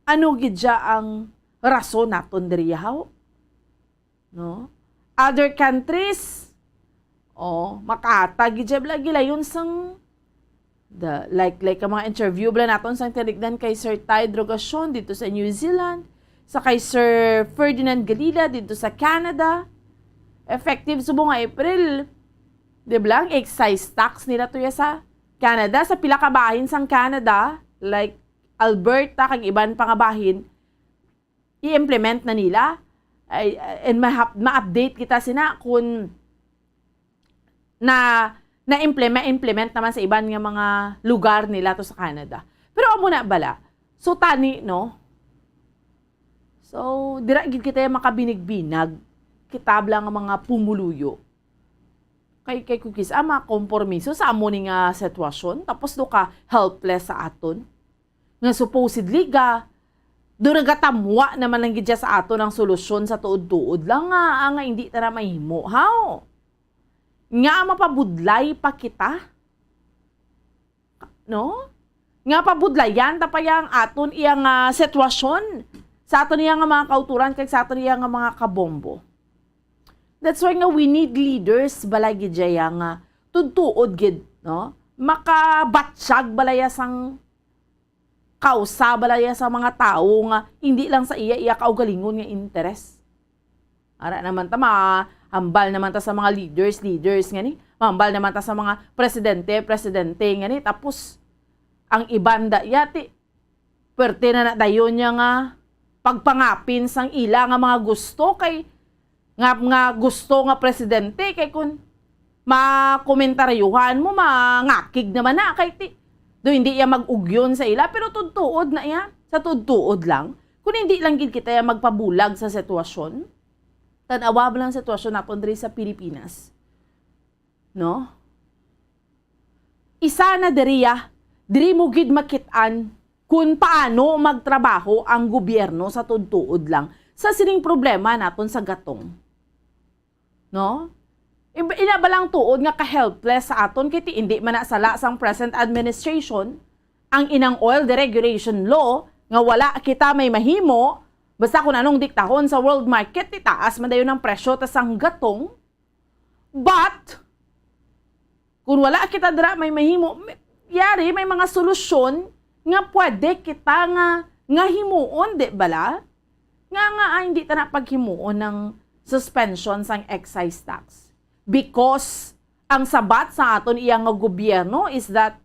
Ano gid siya ang rason naton diri, haw? No? Other countries, oh, makahatag gid siya bala gilayon sang the, like, like ang mga interview bala naton sang tinigdan kay Sir Ty Drogacion dito sa New Zealand, sa kay Sir Ferdinand Galila dito sa Canada. Effective subong nga April, di ba, ang excise tax nila to ya sa Canada, sa pila ka bahin sang Canada, like Alberta, kag iban pa nga bahin, i-implement na nila. Ay, and mahap-, ma-update kita sina kung na, na-implement, implement naman sa iban nga mga lugar nila to sa Canada. Pero amo na bala. So, tani, no? So, dira gid kita makabinag-binag. Kita bala nga mga pumuluyo. Kay, kay kung kis-a makompormiso sa amo ni nga sitwasyon, tapos do ka helpless sa aton. Nga supposedly ga, do nagatamwa naman lang gid siya sa aton ang solusyon sa tuod-tuod lang nga, ah, nga hindi ta na mahimo. Haw? Nga mapabudlay pa kita? No? Nga pabudlayan ta pa yang aton iya nga sitwasyon? sa aton iya nga mga kauturan kag sa aton iya nga mga kabombo. That's why nga we need leaders balay gid dya nga tudtuod gid, no? Makabatsyag balaya sang kausa balaya sa mga tawo nga hindi lang sa iya, iya kaugalingon nga interes. Ara naman ta, mahambal naman ta sa mga leaders, leaders nga ni. Mahambal naman ta sa mga presidente, presidente nga ni. Tapos, ang iban da, yati, pwerte na na dayon niya nga pagpangapin sang ila nga mga gusto kay nga, nga gusto nga presidente kay kun makomentaryuhan mo, mangakig naman na kay ti, do hindi iya mag-ugyon sa ila, pero tudtuod na iya, sa tudtuod lang. Kung hindi lang gid kita iya magpabulag sa sitwasyon, tan-awa mo lang ang sitwasyon naton diri sa Pilipinas. No? Isa na diri, ah, diri mo gid makit-an kung paano magtrabaho ang gobyerno sa tudtuod lang sa sining problema naton sa gatong. No? Im-, ina ba lang tuod nga ka-helpless sa aton kay ti indi man na sala sang present administration ang inang oil deregulation law nga wala kita may mahimo, basta kung anong diktahon sa world market, ti taas man dayon ang presyo ta sang gatong. But, kung wala kita dira may mahimo, may, yari may mga solusyon nga pwede kita nga, nga himuon, di bala? Nga, nga, ah, hindi ta na paghimuon ng suspension sang excise tax. Because ang sabat sa aton iya nga gobyerno is that,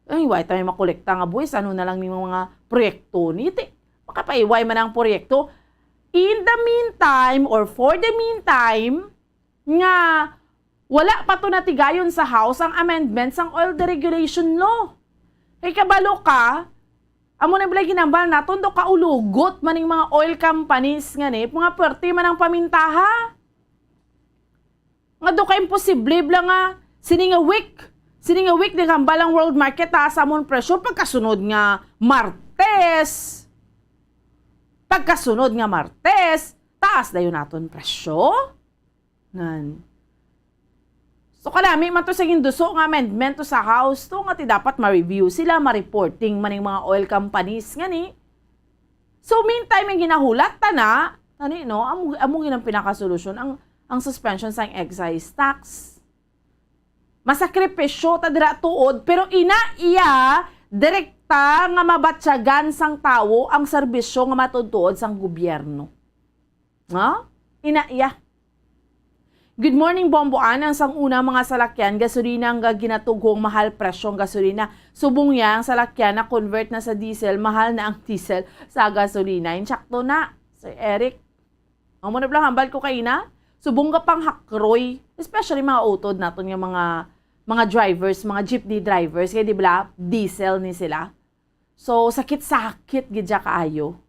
"Ay, wa ta may makolekta nga buhis, ano na lang ning mga proyekto ni?" Ti, makapaiway man ang proyekto. In the meantime, or for the meantime, nga wala pa to natigayon sa House ang amendment sang oil deregulation law. Kay kabalo ka, amo na balay ginambal naton, do kaulugot man ning mga oil companies nga ni, mga pwerte man ang pamintaha. Nga do ka imposible bala nga sini nga week, sini nga week nagambal ang world market, taas amon presyo, pagkasunod nga Martes, pagkasunod nga Martes, taas dayon naton presyo. Nan. So, kanami man to sa ginduso nga amendment to sa House to, nga ti dapat ma-review sila, ma-reporting man ning mga oil companies nga ni. So, meantime, ang ginahulat ta na, tani, no, amo, amo gid ang pinakasolusyon, ang, ang suspension sang excise tax. Masakripisyo ta dira tuod, pero ina iya direkta nga mabatyagan sang tawo ang serbisyo nga matudtuod sang gobyerno. No? Ina iya. Good morning, Bombo Ann. Ang sang una, mga salakyan, gasolina ang ga-, ginatughong mahal presyo ang gasolina. Subong niya, ang salakyan na-convert na sa diesel, mahal na ang diesel sa gasolina. Insakto na, Sir Eric. Amo na bala hambal ko kaina, subong ka pang hakroy, especially mga utod naton nga mga, mga drivers, mga jeepney drivers, kay di bala, diesel ni sila. So, sakit-sakit gid siya kaayo.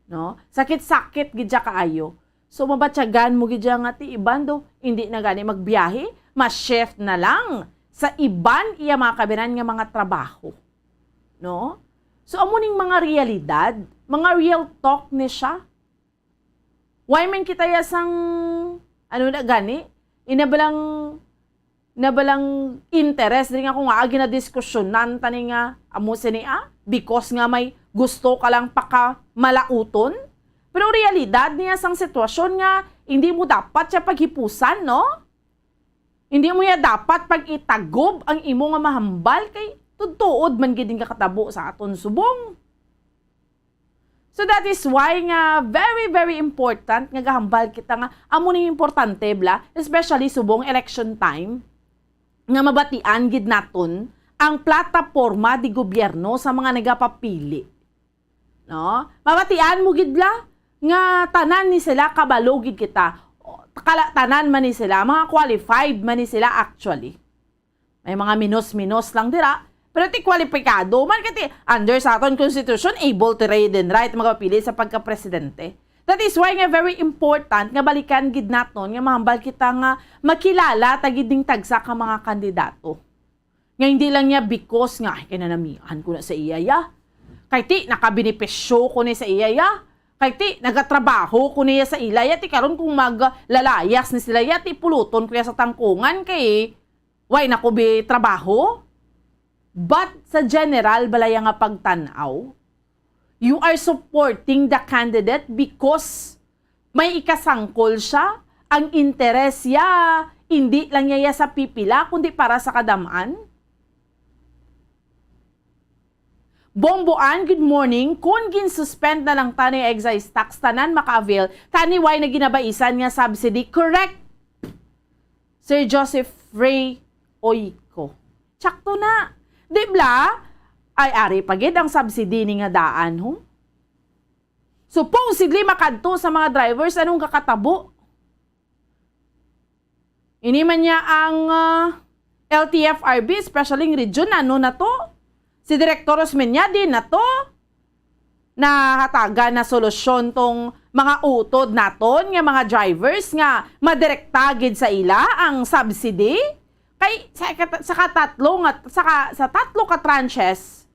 No? Sakit-sakit gid siya kaayo. So, mabatyagan mo gid siya nga ti iban do, hindi na gani magbiyahe, ma-shift na lang sa iban iya mga kabiran nga mga trabaho. No? So, amo ning mga realidad, mga real talk ni siya. Why man kita ya sang, ano na gani? Ina balang, na balang interest diri nga kung nga ginadiskusyonan tani nga amo sini, ah? Because nga may gusto ka lang pakamalauton? Pero ang realidad niya sang sitwasyon nga hindi mo dapat siya paghipusan, no? Hindi mo ya dapat pag-itagob ang imo nga mahambal kay tudtuod man gid nga katabo sa aton subong. So that is why nga very, very important nga gahambal kita nga amo ning importante bala, especially subong election time, nga mabatian gid naton ang plataporma di gobyerno sa mga nagapapili. No? Mabatian mo gid la nga tanan ni sila kabalo gid kita. O, kala-, tanan man ni sila, mga qualified man ni sila actually. May mga minus-minus lang dira, pero ti kwalipikado man kay ti under sa aton constitution, able to read and write, magapili sa pagka-presidente. That is why nga very important nga balikan gid naton nga mahambal kita nga makilala ta gid ning tagsa ka mga kandidato. Nga hindi lang niya because nga, "Ay, kay nanamian ko na sa iya, ya. Kay ti, nakabenepisyo ko ni sa iya, ya. Kay ti, nagatrabaho ko niya sa ila, ya. Ti karon kung maglalayas ni sila, ya, ti puluton ko ya sa tangkungan kay way na ko bi trabaho." But sa general balaya nga pagtan-aw, You are supporting the candidate because may ikasangkol siya, ang interes niya, hindi lang niya sa pipila, kundi para sa kadam-an. Bomboan, good morning. Kung gin-suspend na lang tani excise tax, tanan maka-avail, tani why na ginabaisan nga subsidy? Correct, Sir Joseph Ray Oico. Tsakto na. Di bla? Ay, ari pa gid ang subsidy ni nga daan, ho? Supposedly, makadto sa mga drivers, anong kakatabo? Ini man niya ang, ah, L T F R B, especially ang region, ano na to? Si Direktor Osmeña, di na to nahatagan na solusyon tong mga utod naton nga mga drivers nga madirekta gid sa ila ang subsidy? Kay sa, sa katatlo nga, sa, ka- sa tatlo ka tranches,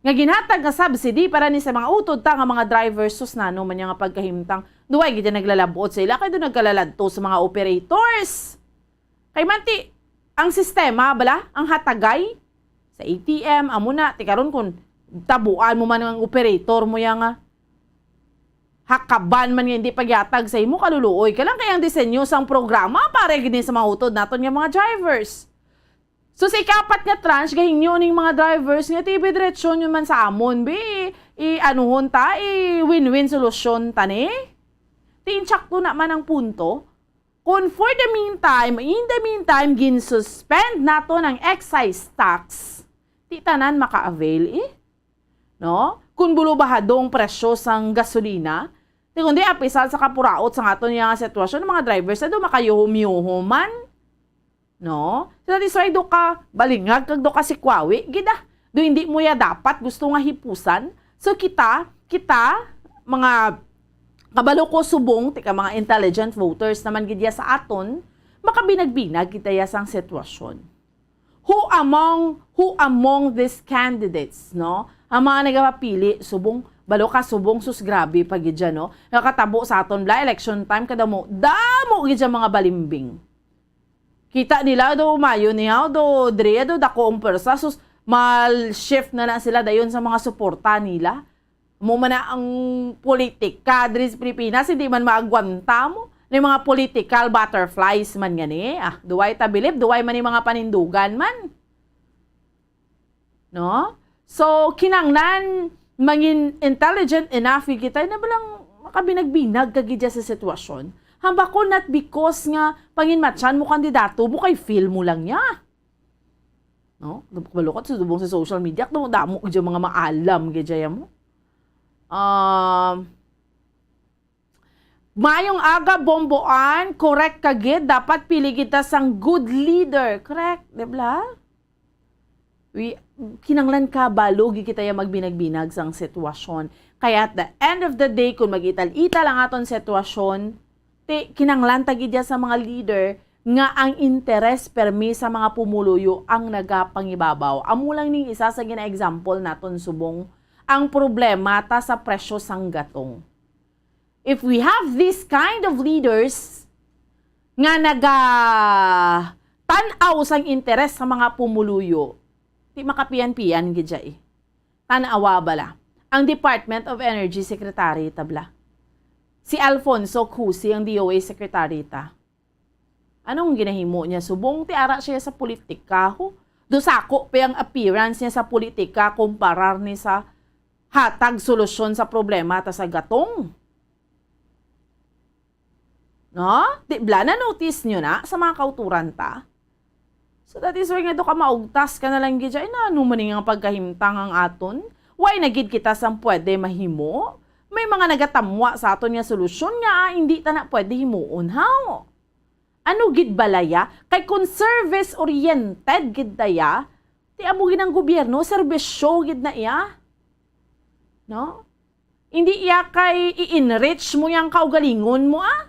nga ginhatag nga subsidy para ni sa mga utod ta nga mga drivers, sus, nano man niya nga pagkahimtang. Duway gid naglalabot sa ila, kay do nagkalaladto sa mga operators. Kay manti, ang sistema bala, ang hatagay sa A T M, amo na, ti karon kung tabuan mo man ang operator mo ya nga hakaban man nga hindi pagyatag sa imo, kaluluoy ka lang. Kay ang disenyo sang programa para gid ni sa mga utod naton nga mga drivers. So, sa ikapat nga tranche, gahingyo ning mga drivers nga, "Ti, bi, diretsyon yun man sa amon, bi. I-anuhon ta, i-win-win solusyon ta ni." Ti, insakto naman ang punto. Kung for the meantime, in the meantime, gin-suspend naton ang excise tax, ti tanan maka-avail, eh. No? Kung bulubahadong presyo sang gasolina, ti kundi apisal sa kapuraot sa aton nga sitwasyon, ang mga drivers na do makayuhom-yuhom man. No? So, that is why do ka balingag kag do ka sikwawi, gid, ah. Do hindi mo ya dapat gusto nga hipusan. So, kita, kita, mga kabalo ko subong, ti ka mga intelligent voters naman gid ya sa aton, makabinag-binag kita ya sang sitwasyon. Who among, who among these candidates, no? Ang mga nagapapili, subong, balo ka subong, sus, grabe pa gid ya, no? Nakatabo sa aton, bla, election time, kada mo, damo gid ya mga balimbing. Kita nila do mayo niya, do dre, do dako ang pwersa, sus, mal-shift na na sila dayon sa mga suporta nila. Mo man na ang politika diri sa Pilipinas, hindi man maagwanta mo ni mga political butterflies man gani. Ah, duway ta bilib, duway man ni mga panindugan man. No? So, kinanglan mangin intelligent enough kita na balang makabinag-binag ka gid sa sitwasyon. Hambakon, not because nga panginmatyan mo kandidato mo kay feel mo lang niya. No? Balukot sa subong sa social media, damo, damo gid mga maalam gid mo. Um, Mayong aga, Bomboan. Correct ka gid. Dapat pili kita sang good leader. Correct, di ba? We, kinanglan ka, balo gid kita ya magbinag-binag sang sitwasyon. Kaya at the end of the day, kung mag-ital-ital ang aton sitwasyon, ti, kinanglan ta gid ya sa mga leader nga ang interes permi sa mga pumuluyo ang nagapangibabaw. Amo lang ning isa sa gina-example naton subong ang problema ta sa presyo sang gatong. If we have this kind of leaders nga naga tan-aw sang interes sa mga pumuluyo, ti makapian-pian gid siya eh. Tan-awa bala. Ang Department of Energy Secretary ta bala. Si Alfonso Cusi ang D O A Secretary ta. Anong ginahimo niya subong? Ti ara siya sa politika, ho. Do sako pa ang appearance niya sa politika kumparar ni sa hatag solusyon sa problema ta sa gatong. No? Di bala, na-notice nyo na sa mga kauturan ta? So that is why nga do ka maugtas ka na lang gid siya, "Ay, na ano man nga pagkahimtang ang aton? Why na gid kita sang pwede mahimo? May mga nagatamwa sa aton nga solusyon nga, ah, hindi ta na pwede himuon, haw?" Ano gid bala ya? Kay kung service-oriented gid na ya, ti amo gid ang gobyerno, serbisyo gid na iya. No? Hindi iya kay i-enrich mo yang kaugalingon mo, ah.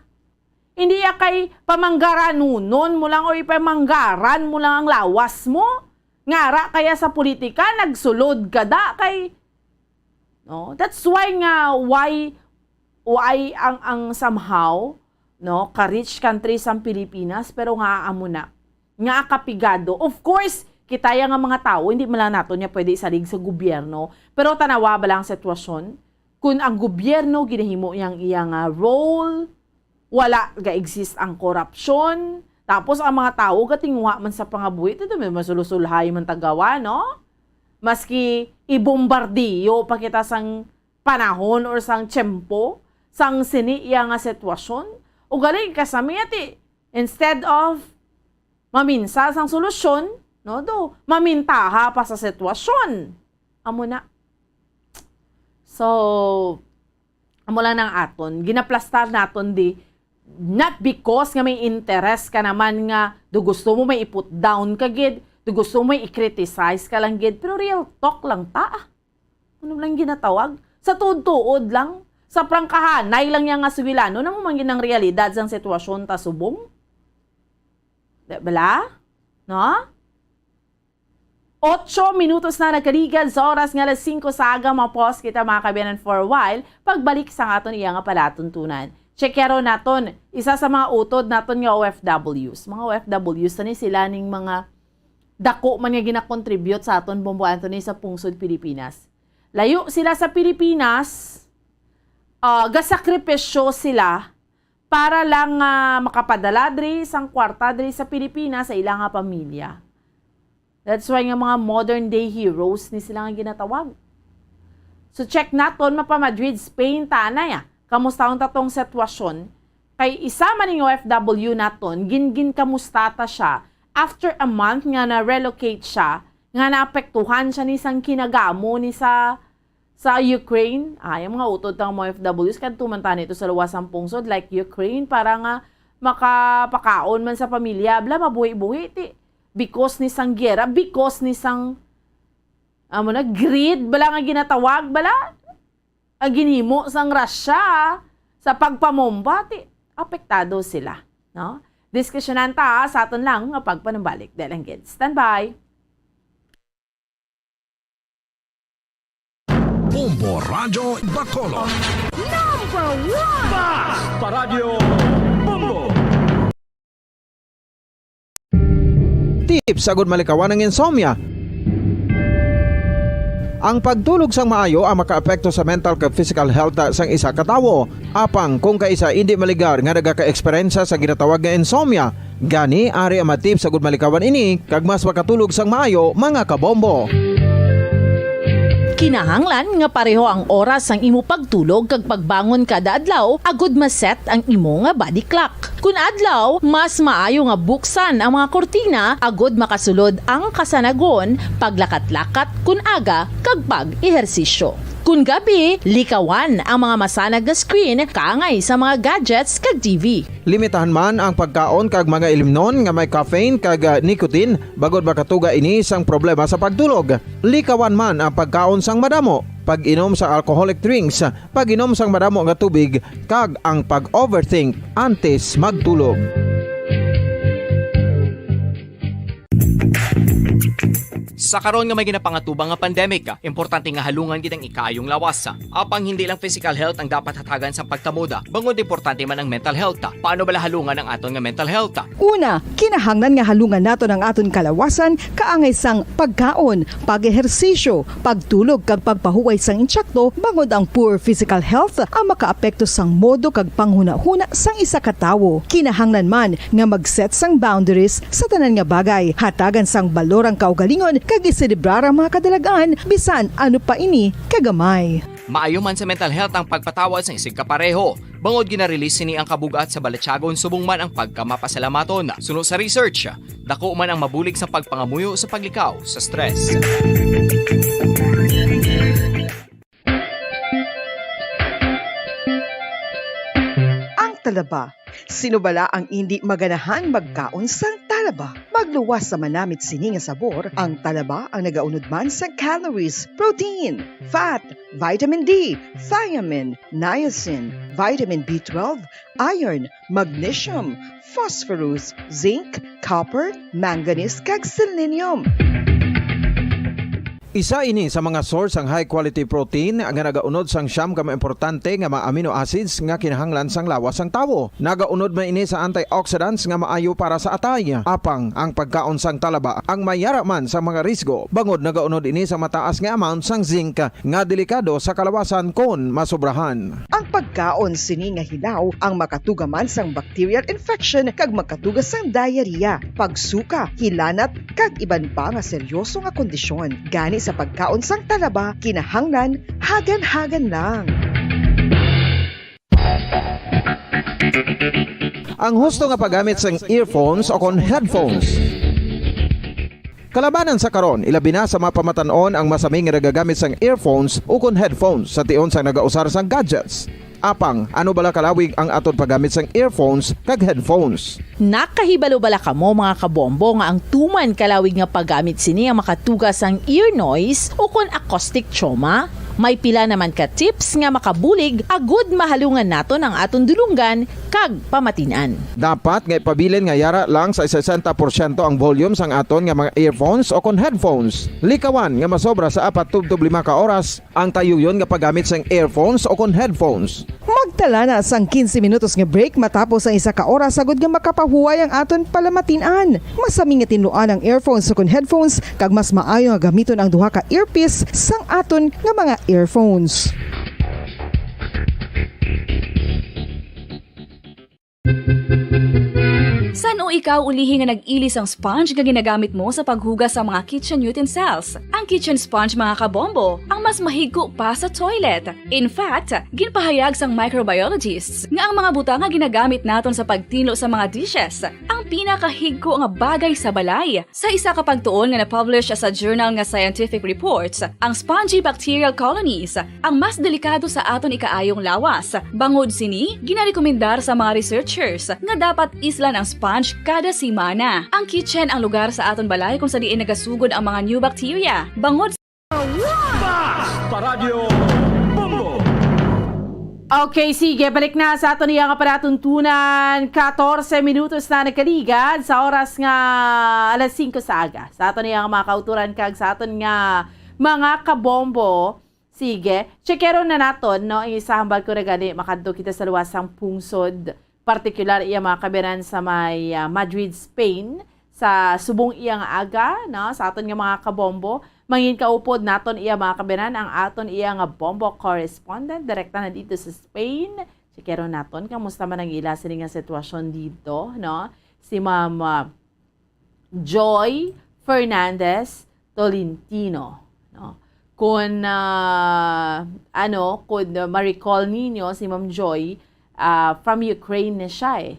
Hindi iya kay pamanggaranunon mo lang o ipamanggaran mo lang ang lawas mo. Nga ara kaya sa politika, nagsulod ka da kay, no? That's why nga, why, why ang, ang somehow, no, ka-rich country sang Pilipinas, pero nga amo na, nga kapigado. Of course, kita ya nga mga tawo, hindi man lang naton niya pwede isalig sa gobyerno. Pero tanawa ba lang ang sitwasyon? Kun ang gobyerno ginahimo yang iya nga role, wala ga-exist ang korupsyon, tapos ang mga tawo gatinguha man sa pangabuhi, ito may masulusulhay man tagawa, no? Maski ibombardiyo pa kita sang panahon or sang tiyempo, sang sini iya nga sitwasyon, ugaling kasami ati, instead of maminsa sang solusyon, no, do, mamintaha pa sa sitwasyon. Amo na. So, amo lang ang aton. Ginaplastar naton di, not because nga may interest ka naman nga do gusto mo may i-put down ka gid, do gusto mo may i-criticize ka lang gid, pero real talk lang ta. Ano lang ginatawag? Sa tuod-tuod lang, sa prangkahanay lang yang nga sugilanon, amo man gid ang realidad sang sitwasyon ta subong. Di bala? No? Ocho minutos na nagkaligan sa oras nga alas singko sa aga. Mapos kita, mga kabiyanan, for a while. Pagbalik sa aton iya nga palatuntunan, checkero naton isa sa mga utod naton nga O F Ws. Mga O F Ws, tani sila ning mga dako man nga ginakontribute sa aton, Bombo Anthony, sa pungsod Pilipinas. Layo sila sa Pilipinas, ah, gasakripisyo sila para lang, ah, makapadala diri sang kwarta diri sa Pilipinas sa ila nga pamilya. That's why nga mga modern day heroes ni sila nga ginatawag. So, check naton, mapa Madrid, Spain ta anay, ah. Kamusta ang tatong sitwasyon? Kay isa man ning O F W naton, gin-, ginkamusta ta siya after a month nga na-relocate siya, nga naapektuhan siya ni sang kinagamo ni sa sa Ukraine. Ay, ang mga utod tang mga O F Ws, kadto man tani ito sa luwas sang pungsod, like Ukraine, para nga makapakaon man sa pamilya. Bala, mabuhi-buhi, ti, because ni sang giyera, because ni sang, amo na, greed, bala, nga ginatawag, bala, ang ginhimo sang Russia sa pagpamomba, ti, apektado sila, no? Diskusyonan ta sa aton lang nga pagpanumbalik. Dahil ang gid. Standby. Bombo Radyo Bacolod. Number one! Bas! Paradyo Bombo! Tips agud malikawan ang insomnia. Ang pagtulog sang maayo ang makaapekto sa mental kag physical health sang isa ka tawo. Apang kung kaisa indi maligar nga nagaka-eksperyensya sa ginatawag nga insomnia, gani ari ang mga tips agud malikawan ini kag mas makatulog sang maayo, mga kabombo. Kinahanglan nga pareho ang oras sang imo pagtulog kag pagbangon kada adlaw agud ma-set ang imo nga body clock. Kun adlaw, mas maayo nga buksan ang mga kurtina agud makasulod ang kasanagon, paglakat-lakat kun aga, kag pag-ehersisyo. Kun gabi, likawan ang mga masanag nga screen kaangay sa mga gadgets kag T V. Limitahan man ang pagkaon kag mga ilimnon nga may caffeine kag, ah, nicotine, bangod makatuga ini sang problema sa pagtulog. Likawan man ang pagkaon sang madamo, pag-inom sa alcoholic drinks, pag-inom sang madamo nga tubig, kag ang pag-overthink antes magtulog. Sa karon nga may ginapangatubang nga pandemic, importante nga halungan gid ang ikaayong lawas. Apang hindi lang physical health ang dapat hatagan sang pagtamod, bangod importante man ang mental health. Paano bala halungan ang aton nga mental health? Una, kinahanglan nga halungan naton ang aton kalawasan kaangay sang pagkaon, pag-ehersisyo, pagtulog kag pagpahuway sang insakto, bangod ang poor physical health ang makaapekto sang modo kag panghunahuna sang isa ka tawo. Kinahanglan man nga mag-set sang boundaries sa tanan nga bagay, hatagan sang balor ang kaugalingon kag iselebrar ang mga kadalagan, bisan ano pa ini kagamay. Maayo man sa mental health ang pagpatawad sang isigkapareho, bangod gina-release sini ang kabug-at sa balatyagon subong man ang pagkamapasalamaton. Suno sa research, dako man ang mabulig sa pagpangamuyo sa paglikaw sa stress. Ang talaba. Sino bala ang indi maganahan magkaon sang talaba? Magluwas sa manamit sini nga sabor, ang talaba ang nagaunod man sa calories, protein, fat, vitamin D, thiamine, niacin, vitamin B twelve, iron, magnesium, phosphorus, zinc, copper, manganese, kag selenium. Isa ini sa mga source sang high quality protein nga nagaunod sang siyam ka mga importante nga mga amino acids nga kinahanglan sang lawas sang tawo. Nagaunod man ini sa antioxidants nga maayo para sa atay. Apang ang pagkaon sang talaba ang may yara man sa mga risgo, bangod nagaunod ini sa mataas nga amount sang zinc nga delikado sa kalawasan kon masobrahan. Ang pagkaon sini nga hilaw ang makatuga man sang bacterial infection kag makatuga sang diarrhea, pagsuka, hilanat, kag iban pa nga seryoso nga kondisyon. Gani sa pagkaon sang talaba, kinahanglan hagan-hagan lang. Ang husto nga paggamit sang earphones o kon headphones. Kalabanan sa karon, ilabi na sa mga pamatan-on ang masami nga nagagamit sang earphones o kon headphones sa tion sang nagausar sang gadgets. Apang, ano bala kalawig ang aton paggamit sang earphones kag headphones? Nakahibalo bala kamo, mga kabombo, nga ang tuman kalawig nga paggamit sini ang makatuga sang ear noise o kon acoustic trauma? May pila naman ka tips nga makabulig agud mahalungan naton ang aton dulonggan kag pamatin-an. Dapat nga ipabilin nga yara lang sa sesenta porsyento ang volume sang aton nga mga earphones o kon headphones. Likawan nga masobra sa apat tubtob lima ka oras ang tayuyon nga paggamit sang earphones o kon headphones. Magtala na sang quince minutos nga break matapos ang isa ka oras, agud nga makapahuway ang aton palamatin-an. Masami nga tinluan ang earphones o kon headphones, kag mas maayo nga gamiton ang duha ka earpiece sang aton nga mga earphones. San-o ikaw ulihi nga nag-ili sang sponge nga ginagamit mo sa paghugas sa mga kitchen utensils? Ang kitchen sponge, mga kabombo, ang mas mahigko pa sa toilet. In fact, ginpahayag sang microbiologists nga ang mga butang nga ginagamit naton sa pagtinlo sa mga dishes ang pinakahigko nga bagay sa balay. Sa isa ka pagtuon nga na-publish sa journal nga Scientific Reports, ang spongy bacterial colonies ang mas delikado sa aton ikaayong lawas. Bangod sini, ginarekomendar sa mga researchers nga dapat islan ang sponge kada semana. Ang kitchen ang lugar sa aton balay kung sa diin nagasugod ang mga new bacteria. Bangod Bas! Paradyo Bombo! Okay, sige. Balik na sa aton iya nga palatuntunan. Katorse minutos na nagkaligad sa oras nga alas singko sa aga. Sa aton iya nga mga kauturan kag sa aton nga mga kabombo. Sige. Checkeron na naton, no? Ang isa, hambal ko na gani, makadto kita sa luwas sang pungsod, partikular iya mga kabiran sa may, ah, Madrid, Spain, sa subong iya nga aga, no? Sa aton nga mga kabombo, mangin kaupod naton iya mga kabiran ang aton iya nga bombo correspondent, direkta na dito sa Spain. Checkeron naton kamusta man ang ila sini nga sitwasyon dito, no? Si Ma'am, ah, Joy Fernandez Tolentino, no? Kung, ah, ano, kung ma-recall ninyo, si Ma'am Joy, ah, from Ukraine na siya, eh.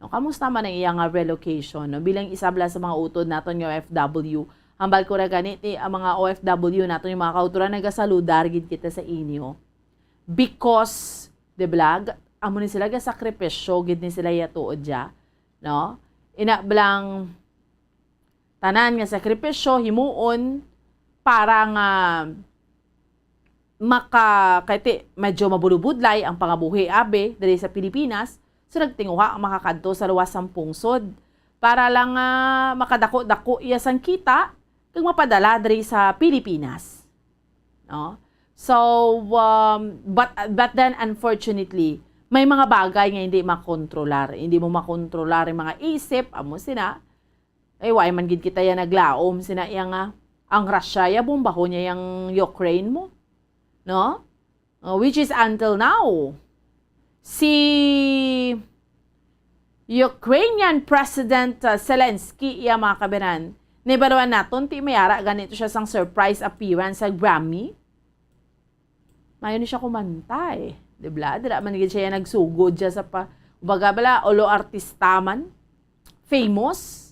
No, kamusta man ang iya nga relocation, no? Bilang isa bala sa mga utod naton nga O F W, hambal ko ra gani, ti, ang mga O F W naton, yung mga kauturan, nagasaludar gid kita sa inyo. Because, di ba, amo ni sila, gasakripisyo gid ni sila yatuod dya, no? Ina blang tanan nga sakripisyo himuon para nga maka-, kay ti, medyo mabulubudlay ang pangabuhi, abi, diri sa Pilipinas. So, nagtinguha ang makakadto sa luwas sang pungsod para lang, ah, makadako-dako iya sang kita kag mapadala diri sa Pilipinas. No? So, um, but, but then, unfortunately, may mga bagay nga hindi makontrolar. Hindi mo makontrolar ang mga isip, amo sina. Ay, why man gid kita ya naglaom sina iya nga ang Russia ya bombahon niya yang Ukraine mo. No? Uh, which is until now, si Ukrainian President, uh, Zelensky, iya mga kabiran, nahibaluan naton, ti may ara ganito siya sang surprise appearance sa Grammy. Mayo ni siya kumanta, eh. Di ba? Dira man gid siya nagsugod siya sa pa-, baga bala, olo artista man. Famous.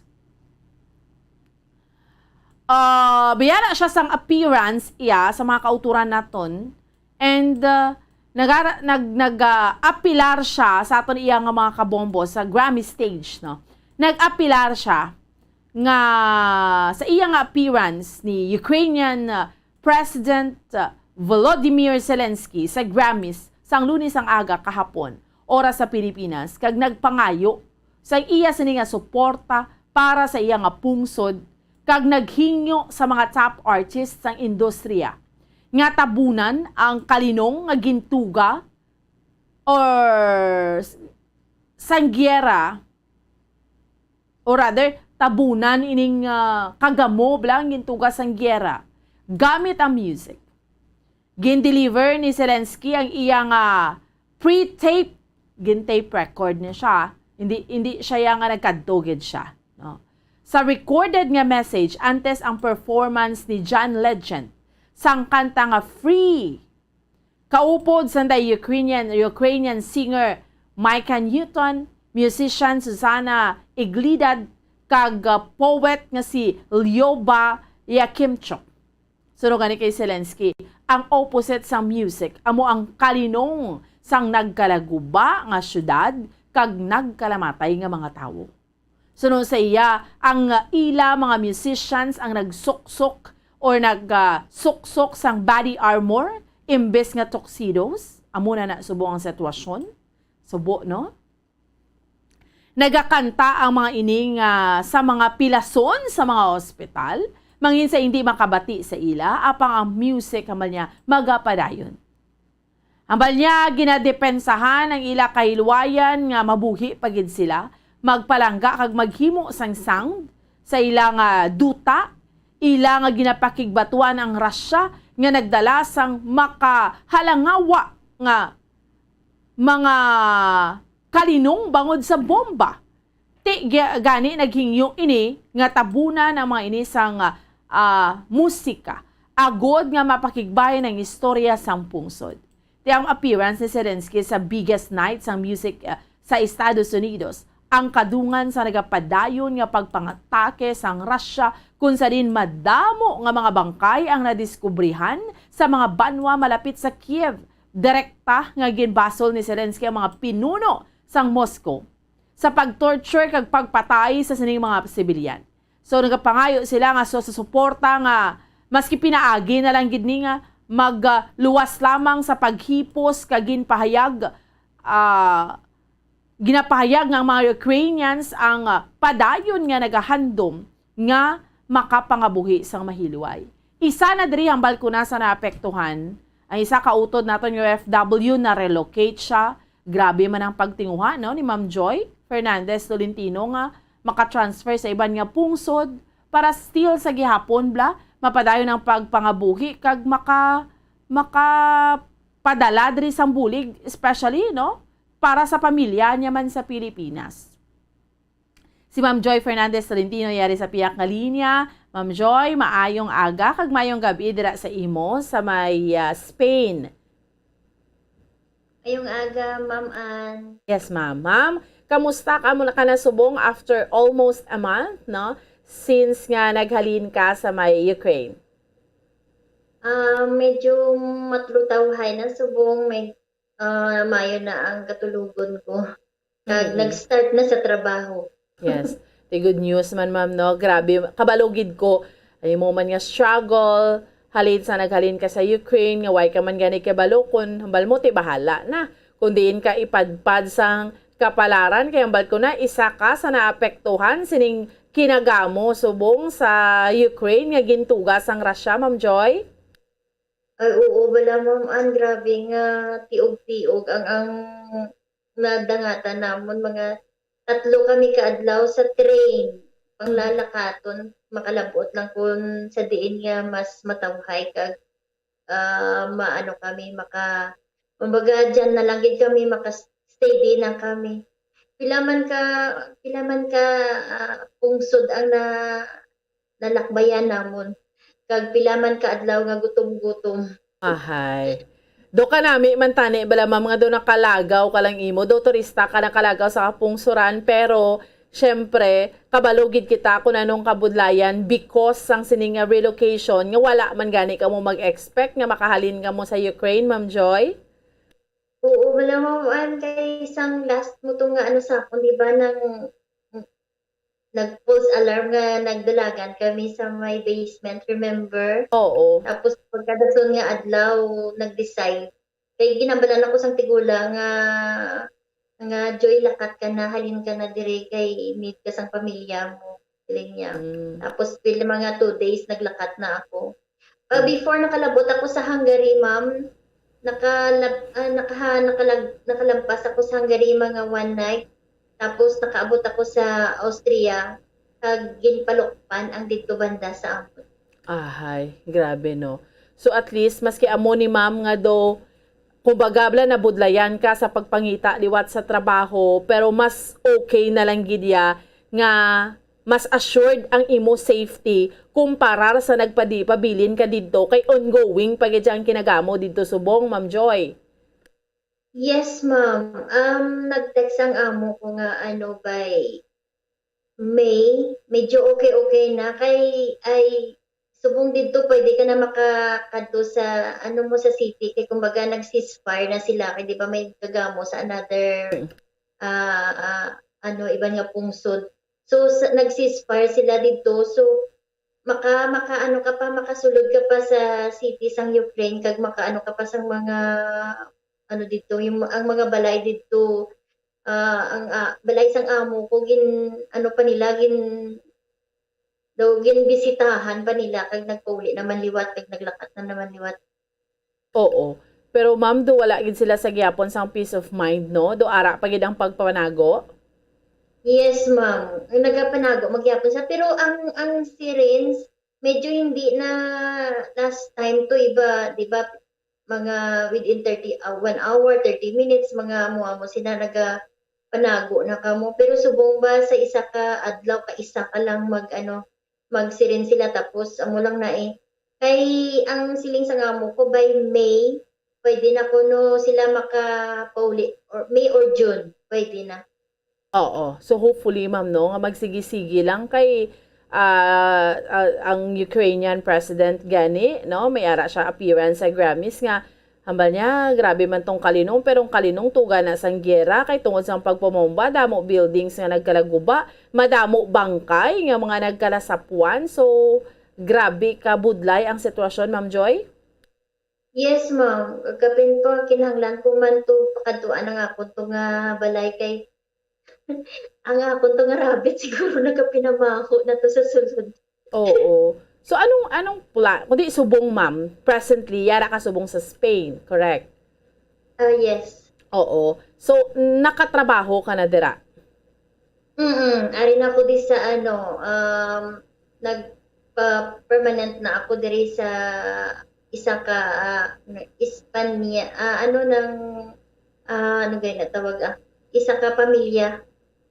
Ah, biyara siya sang appearance iya sa mga kauturan naton. And, ah, nagara-, nag-, nag, ah, apilar siya sa aton iya nga mga kabombo sa Grammy stage, no? Nag-apilar siya nga sa iya nga appearance ni Ukrainian, ah, President, ah, Volodymyr Zelensky sa Grammys sang Lunes ang aga kahapon, oras sa Pilipinas, kag nagpangayo sa iya sini nga suporta para sa iya nga pungsod kag naghingyo sa mga top artists sang industriya nga tabunan ang kalinong nga gintuga or s-, sang giyera, or rather, tabunan ining, ah, kagamo bala ang gintuga sang giyera gamit ang music. Gin-deliver ni Zelensky ang iya nga pre-tape, gin-tape record ni siya. Hindi, hindi siya ya nga nagkadto gid siya, no? Sa recorded nga message antes ang performance ni John Legend sang kanta nga Free, kaupod sang the Ukrainian, Ukrainian singer Micah Newton, musician Susana Iglidad, kag, ah, poet nga si Lyoba Yakimchuk. Suno gani kay Zelensky, ang opposite sang music amo ang kalinong sang nagkalaguba nga syudad kag nagkalamatay nga mga tawo. Suno sa iya, ang ila mga musicians ang nagsuksok or nag, ah, suksok sang body armor imbes nga tuxedos. Amo na na subong ang sitwasyon. Subo, no? Nagakanta ang mga ini nga sa mga pilason sa mga ospital, mangin sa hindi makabati sa ila, apang ang music hambal niya magapadayon. Hambal niya, ginadepensahan ang ila kahilwayan nga mabuhi pa gid sila, magpalangga kag maghimo sang sound sa ila nga duta, ila nga ginapakigbatuan ang Russia nga nagdala sang makahalangawa nga mga kalinong bangod sa bomba. Ti, ga-, gani naghingyo ini nga tabunan ang mga ini sang, ah, musika, agod nga mapakigbahin ang istorya sang pungsod. Ti ang appearance ni Zelensky sa biggest night sang music, ah, sa Estados Unidos, ang kadungan sa nagapadayon nga pagpangatake sang Russia, kung sa diin madamo nga mga bangkay ang nadiskubrihan sa mga banwa malapit sa Kiev. Direkta nga ginbasol ni Zelensky ang mga pinuno sang Moscow sa pag-torture kag pagpatay sa sining mga sibilyan. So, nagapangayo sila nga so, sa suporta nga maski pinaagi na lang gid ni nga mag, ah, luwas lamang sa paghipos kag ginpahayag, ah, ginapahayag nga ang mga Ukrainians ang, ah, padayon nga nagahandom nga makapangabuhi sang mahilway. Isa na diri hambal ko na sa naapektuhan, ang isa ka utod naton nga O F W na-relocate siya. Grabe man ang pagtinguha, no, ni Ma'am Joy Fernandez Tolentino nga maka-transfer sa iban nga pungsod para still sa gihapon bala mapadayon ang pagpangabuhi kag maka-, makapadala diri sang bulig, especially, no, para sa pamilya niya man sa Pilipinas. Si Ma'am Joy Fernandez Tolentino yari sa piyak nga linya. Ma'am Joy, maayong aga kag maayong gab-i dira sa imo sa may, ah, Spain. Maayong aga, Ma'am Ann. Yes, ma'am. Ma'am, kamusta ka mo na ka na subong after almost a month, no? Since nga naghalin ka sa may Ukraine. Ah, medyo matlutawhay na subong, may, ah, mayo na ang katulogon ko. Kag Mm. nag-start na sa trabaho. Yes. Ti good news man, ma'am, no? Grabe, kabalo gid ko. Ay mo man nga struggle, halin sa naghalin ka sa Ukraine, nga way ka man gani kabalo kun hambal mo, ti bahala na. Kung diin ka ipadpad sang kapalaran, kay hambal ko na, isa ka sa naapektuhan sining kinagamo subong sa Ukraine nga gintuga sang Russia, Ma'am Joy? Ay, oo, bala, Ma'am Ann, grabe nga tiog-tiog ang, ang nadangatan namon. Mga tatlo kami ka adlaw sa train, panglalakaton, makalabot lang kun sa diin nga mas matawhay kag, ah, maano kami, maka-, kumbaga, dyan na lang gid kami, maka-stay din lang kami. Pila man ka, pila man ka, ah, pungsod ang na-, nalakbayan namon, kag pila man ka adlaw nga gutom-gutom. Ahay. Do ka nami man tani, bala, ma'am, nga do nakalagaw ka lang imo, do turista ka nakalagaw sa kapungsuran, pero, syempre, kabalo gid kita kung anong kabudlayan because sang sining nga relocation, nga wala man gani kamo mag-expect nga makahalin kamo sa Ukraine, Ma'am Joy? Oo, wala, Ma'am Ann, kay sang last mo to nga ano sa akon, di ba, nang nag-false alarm nga nagdalagan kami sa may basement, remember? Oo. Tapos pagkadason nga adlaw, nag-decide. Kay ginhambalan ako sang tigulang nga, nga, "Joy, lakat ka na, halin ka na dire kay need ka sang pamilya mo." Siling niya. Mm. Tapos, pwede mga two days, naglakat na ako. Uh, before nakalabot ako sa Hungary, ma'am, nakalab, uh, nakaha, nakalag, nakalampas ako sa Hungary mga one night. Tapos, nakaabot ako sa Austria, kag ginpalukpan ang didto banda sa amon. Ahay, grabe, no? So, at least, maski amo ni ma'am nga do, kumbaga, bala, nabudlayan ka sa pagpangita liwat sa trabaho, pero mas okay na lang gid ya nga mas assured ang imo safety kumpara sa nagpadi-, pabilin ka didto, kay ongoing pa gid ang kinagamo didto subong, Ma'am Joy. Yes, ma'am. Um, nag-text ang amo ko nga, ano, by May, medyo okay-okay na. Kay, ay, subong didto, pwede ka na makakadto sa, ano mo, sa city. Kay, kumbaga, nag-ceasefire na sila. Kay, di ba, may gagamo sa another, ah, ah, ano, iban nga pungsod. So, sa, nag-ceasefire sila didto. So, maka, maka, ano ka pa, makasulod ka pa sa city sang Ukraine, kag makaano ka pa sang mga, ano didto, yung, ang mga balay didto, ah, ang, ah, balay sang amo ko, gin, ano pa nila, gin, daw ginbisitahan pa nila, kag nagpauli naman liwat, kag naglakat na naman liwat. Oo. Pero, ma'am, do wala gid sila sa gihapon sang peace of mind, no? Do ara pa gid ang pagpanago? Yes, ma'am. Nagapanago magyapon sa, pero ang, ang sirens, medyo hindi na last time to, iba, di ba, mga within thirty, ah, one hour, thirty minutes, mga amo-amo sila nagapanago na kamo. Pero subong ba sa isa ka adlaw, ka isa ka lang mag, ano, magsiren sila, tapos amo lang na eh. Kay ang siling sa amo ko, by May, pwede na kuno sila makapauli, or May or June, pwede na. Oo. So, hopefully, ma'am, no, nga magsigi-sigi lang kay, ah, ah, ang Ukrainian president gani, no, may ara siya appearance sa Grammys nga hambal niya, "Grabe man tong kalinong, pero ang kalinong tuga na sang giyera, kay tungod sa pagpamomba, damo buildings nga nagkalaguba, madamo bangkay nga mga nagkalasapuan." So, grabe ka budlay ang sitwasyon, Ma'am Joy? Yes, ma'am. Kapin to, kinahanglan ko man to pakadtuan ang akon to nga balay kay ang akon to nga rabbit siguro nagapinamaho na to sa sulod. Oo. So, anong, anong plan? Kundi subong, ma'am, presently, yara ka subong sa Spain, correct? Ah, yes. Oo. So, nakatrabaho ka na dira? Mm, ari na ako di sa, ano, um, nagpa-permanent na ako diri sa isa ka, ah, Espanya, ah, ano nang, ah, ano gani na tawag, ah, isa ka pamilya.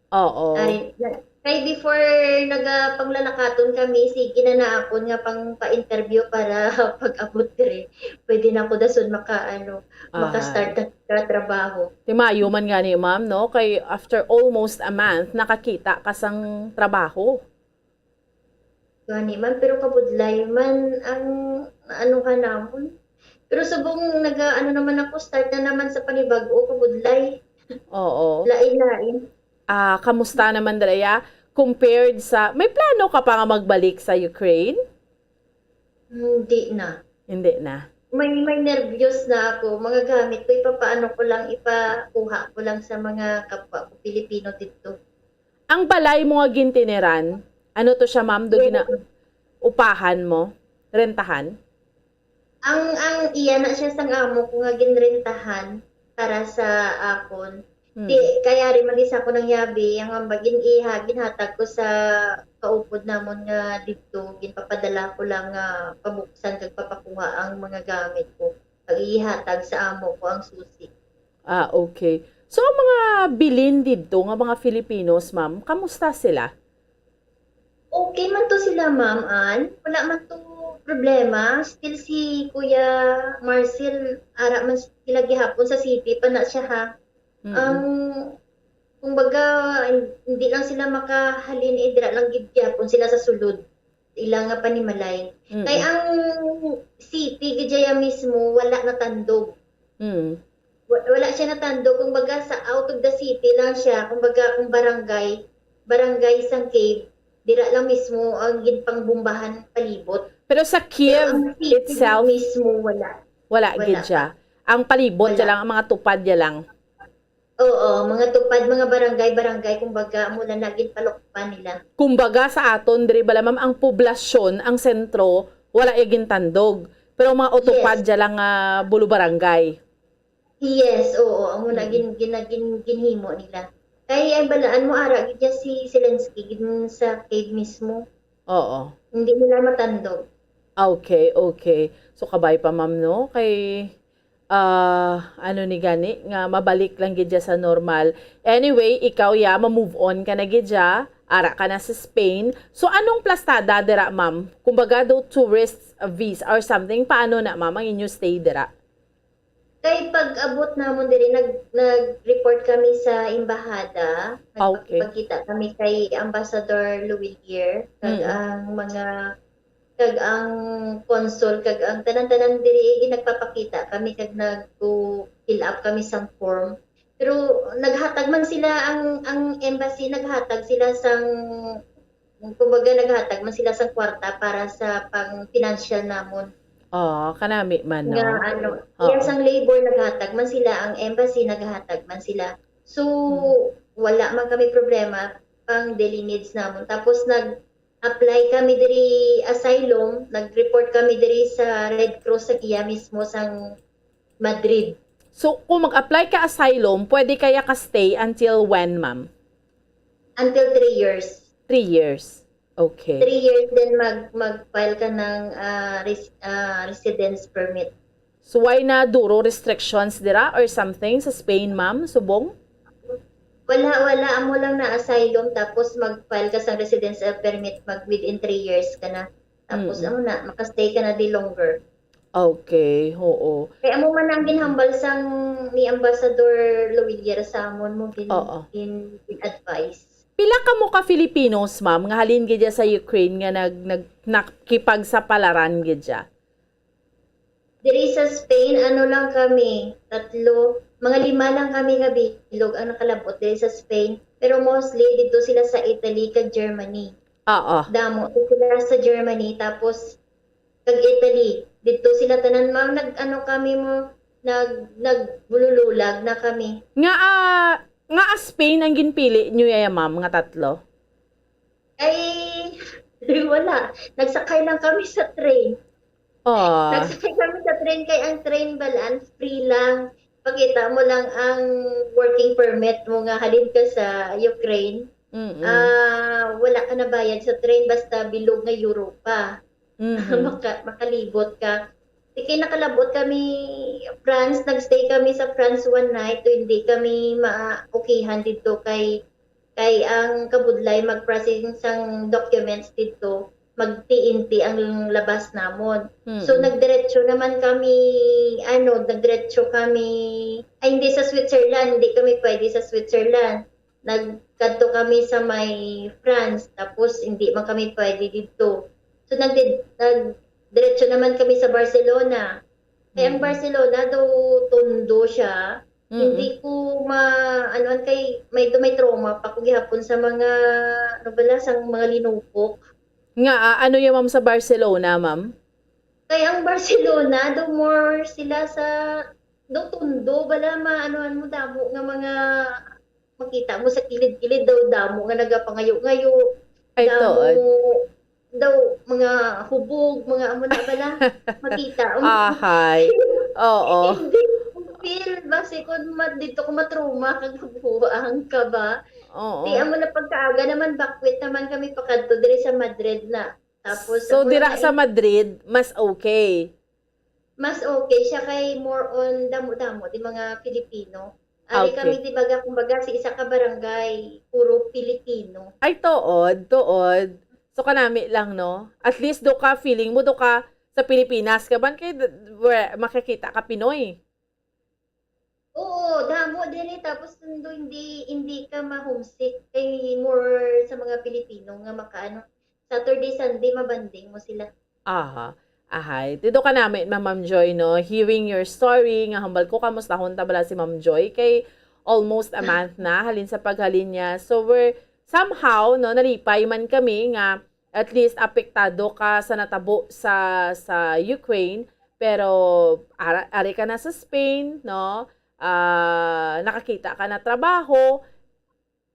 Oo. Ari, na, kay before nagapanglalakaton kami, sige na na akon nga pang pa-interview para pag-abot diri, pwede na ako dason maka, ano, maka-start Ahay. na trabaho. Ti maayo man gani, ma'am, no? Kay after almost a month, nakakita ka sang trabaho. Gani man, pero kabudlay man ang anuhan namon. Pero subong naga, ano naman ako, start na naman sa panibag-o, kabudlay. Oo. Lain-lain. Ah, kamusta naman, Drea? Compared sa, may plano ka pa nga magbalik sa Ukraine? Hindi na. Hindi na. May, may nervyos na ako. Mga gamit ko, ipapaano ko lang, ipakuha ko lang sa mga kapwa ko Pilipino dito. Ang balay mo nga gintiniran, ano to siya, ma'am? Do Yes. gina-, upahan mo? Rentahan? Ang, ang iya na siya sang amo ko nga ginrentahan para sa akon. Hmm. Di, kay ari man di sa ako nangyabi, ang amba gin-iha, ginhatag ko sa kaupod namon nga didto, ginpapadala ko lang nga pabuksan kag papakuha ang mga gamit ko. Pag-ihatag sa amo ko ang susi. Ah, okay. So, ang mga bilin didto nga mga Filipinos, ma'am, kamusta sila? Okay man to sila, Ma'am Ann. Wala man to problema. Still si Kuya Marcel, ara man sila gihapon sa city pa na siya, ha. Mm. Ang, kumbaga, hindi lang sila makahalin, eh, dira lang gid gihapon sila sa sulod. Ila nga panimalay. Mm. Kay ang city, gid dya mismo, wala natandog. Mm. Wa-, wala siya natandog. Kumbaga, sa out of the city lang siya. Kumbaga, kung barangay, barangay sang Kyiv, dira lang mismo ang ginpangbombahan palibot. Pero sa Kyiv Pero ang city itself, mismo, wala. wala Wala. gid siya. Ang palibot Wala. dya lang, ang mga tupad dya lang. Oo, mga tupad, mga barangay-barangay, kumbaga, amo na na ginpalukpan nila. Kumbaga sa aton diri bala, ma'am, ang poblasyon, ang sentro, wala ya gintandog. Pero ang mga utupad Yes. dya lang nga bulo barangay. Yes, oo, amo na Mm. gin, gin, gin, ginhimo nila. Kay ang balaan mo ara gid niya si Zelensky gid sa cave mismo. Oo. Hindi nila matandog. Okay, okay. So kabay pa, ma'am, no? Kay ah, ano ni gani, nga mabalik lang gid siya sa normal. Anyway, ikaw ya, ma-move on ka na gid siya. Ara ka na sa Spain. So anong plastada dira, ma'am? Kumbaga do tourist visa or something, paano na, ma'am, ang inyo stay dira? Kay pag-abot namon diri, nag, nag-report kami sa embahada. Ah, okay. Nagpakipagkita kami kay Ambassador Luwilier kag Mm. ang mga kag ang consul, kag ang tanan-tanan diri, eh, nagpapakita kami, kag nag-fill up kami sang form. Pero naghatag man sila, ang, ang embassy, naghatag sila sang, kumbaga, naghatag man sila sang kwarta para sa pang financial namon. Oh, kanami man, no? Nga, ano, Oo. Yan sang labor, naghatag man sila, ang embassy, naghatag man sila. So, Hmm. wala man kami problema pang daily needs namon. Tapos nag apply kami diri asylum, nag-report kami diri sa Red Cross sa iya mismo sang Madrid. So, kung mag-apply ka asylum, pwede kaya ka stay until when, ma'am? Until three years. Three years. Okay. Three years, then mag, mag-file ka ng ah, res- ah, residence permit. So, why na duro restrictions dira or something sa Spain, ma'am? Subong? Wala, wala. Amo lang na asylum, tapos mag-file ka sa residence uh, permit mag within three years ka na. Tapos, Mm-mm. Amo na, makastay ka na di longer. Okay, oo. Kaya amo man ang ginhambal sang ni Ambassador Lawilier sa amon mo gin, Oo. Gin, gin advice. Pila kamo ka Filipinos, ma'am, nga halin gid sa Ukraine nga nag, nag nakipagsapalaran gid? Diri sa Spain, ano lang kami, tatlo, mga lima lang kami nga bilog ang nakalabot diri sa Spain. Pero mostly, dito sila sa Italy kag Germany. Oo. Damo sila sa Germany. Tapos, kag Italy. Dito sila tanan, ma'am. Nag, ano kami mo, nag, nagbulululag na kami. Nga, ah, nga Spain ang ginpili nyo, yaya, ma'am, nga tatlo? Ay, wala. Nagsakay lang kami sa train. Ah. Nagsakay kami sa train kay ang train balaan free lang. Pakita mo lang ang working permit mo nga halin ka sa Ukraine. Mm-mm. Ah, wala ka na bayad sa train basta bilog nga Europa. Mm-mm. Maka, makalibot ka. Di kay nakalabot kami France, nagstay kami sa France one night, so hindi kami ma-okihan didto kay Kay ang kabudlay mag-processing sang documents didto, mag-T N T ang labas namon. So, Mm. nagdiretso naman kami, ano, nagdiretso kami, ay, hindi sa Switzerland, hindi kami pwede sa Switzerland. Nagkadto kami sa may France, tapos hindi man kami pwede didto. So, nagdi-, nagdiretso naman kami sa Barcelona. Kay ang Mm. Barcelona daw tondo siya, Mm. Hindi ko ma-, ano, kay may, may trauma pa ko gihapon sa mga, ano bala, sa mga linupok. Nga, ah, ano yung, ma'am, sa Barcelona, ma'am? Kay ang Barcelona, do more sila sa, do tundo, bala, ma-, ano, ano, damo nga mga, makita mo sa kilid-kilid, daw damo nga nagapangayo-ngayo. Ay, damo, to. Daw, mga hubog, mga amo na bala, makita. Ahay. Oo. Hindi ko feel, basi kung ma-, dito ko matruma, kag mabuang ka ba? Oo. Di amo na pagkaaga naman, bakwit naman kami pakadto diri sa Madrid na. Tapos, So, ako dira lang sa na- Madrid, mas okay. Mas okay siya kay more on damo-damo, di mga Filipino. Ari Okay. kami, di baga, kumbaga, sa isa ka barangay, puro Pilipino. Ay, tuod, tuod. So, kanami lang, no? At least, do ka, feeling mo, do ka sa Pilipinas ka man, kay d- where, makikita ka Pinoy. Oo, damo diri. Tapos, hindi, hindi ka ma-homesick. Kay more sa mga Pilipino nga makaano, Saturday, Sunday, mabanding mo sila. Aha. Ahay. Tido ka namin, Ma'am, Ma'am Joy, no? Hearing your story, nga hambal ko, kamustahon ta bala si Ma'am Joy? Kay almost a month na, halin sa paghalin niya. So, we're somehow, no, nalipay man kami nga at least apektado ka sa natabo sa, sa Ukraine, pero ara, ari ka na sa Spain, no? ah, nakakita ka na trabaho.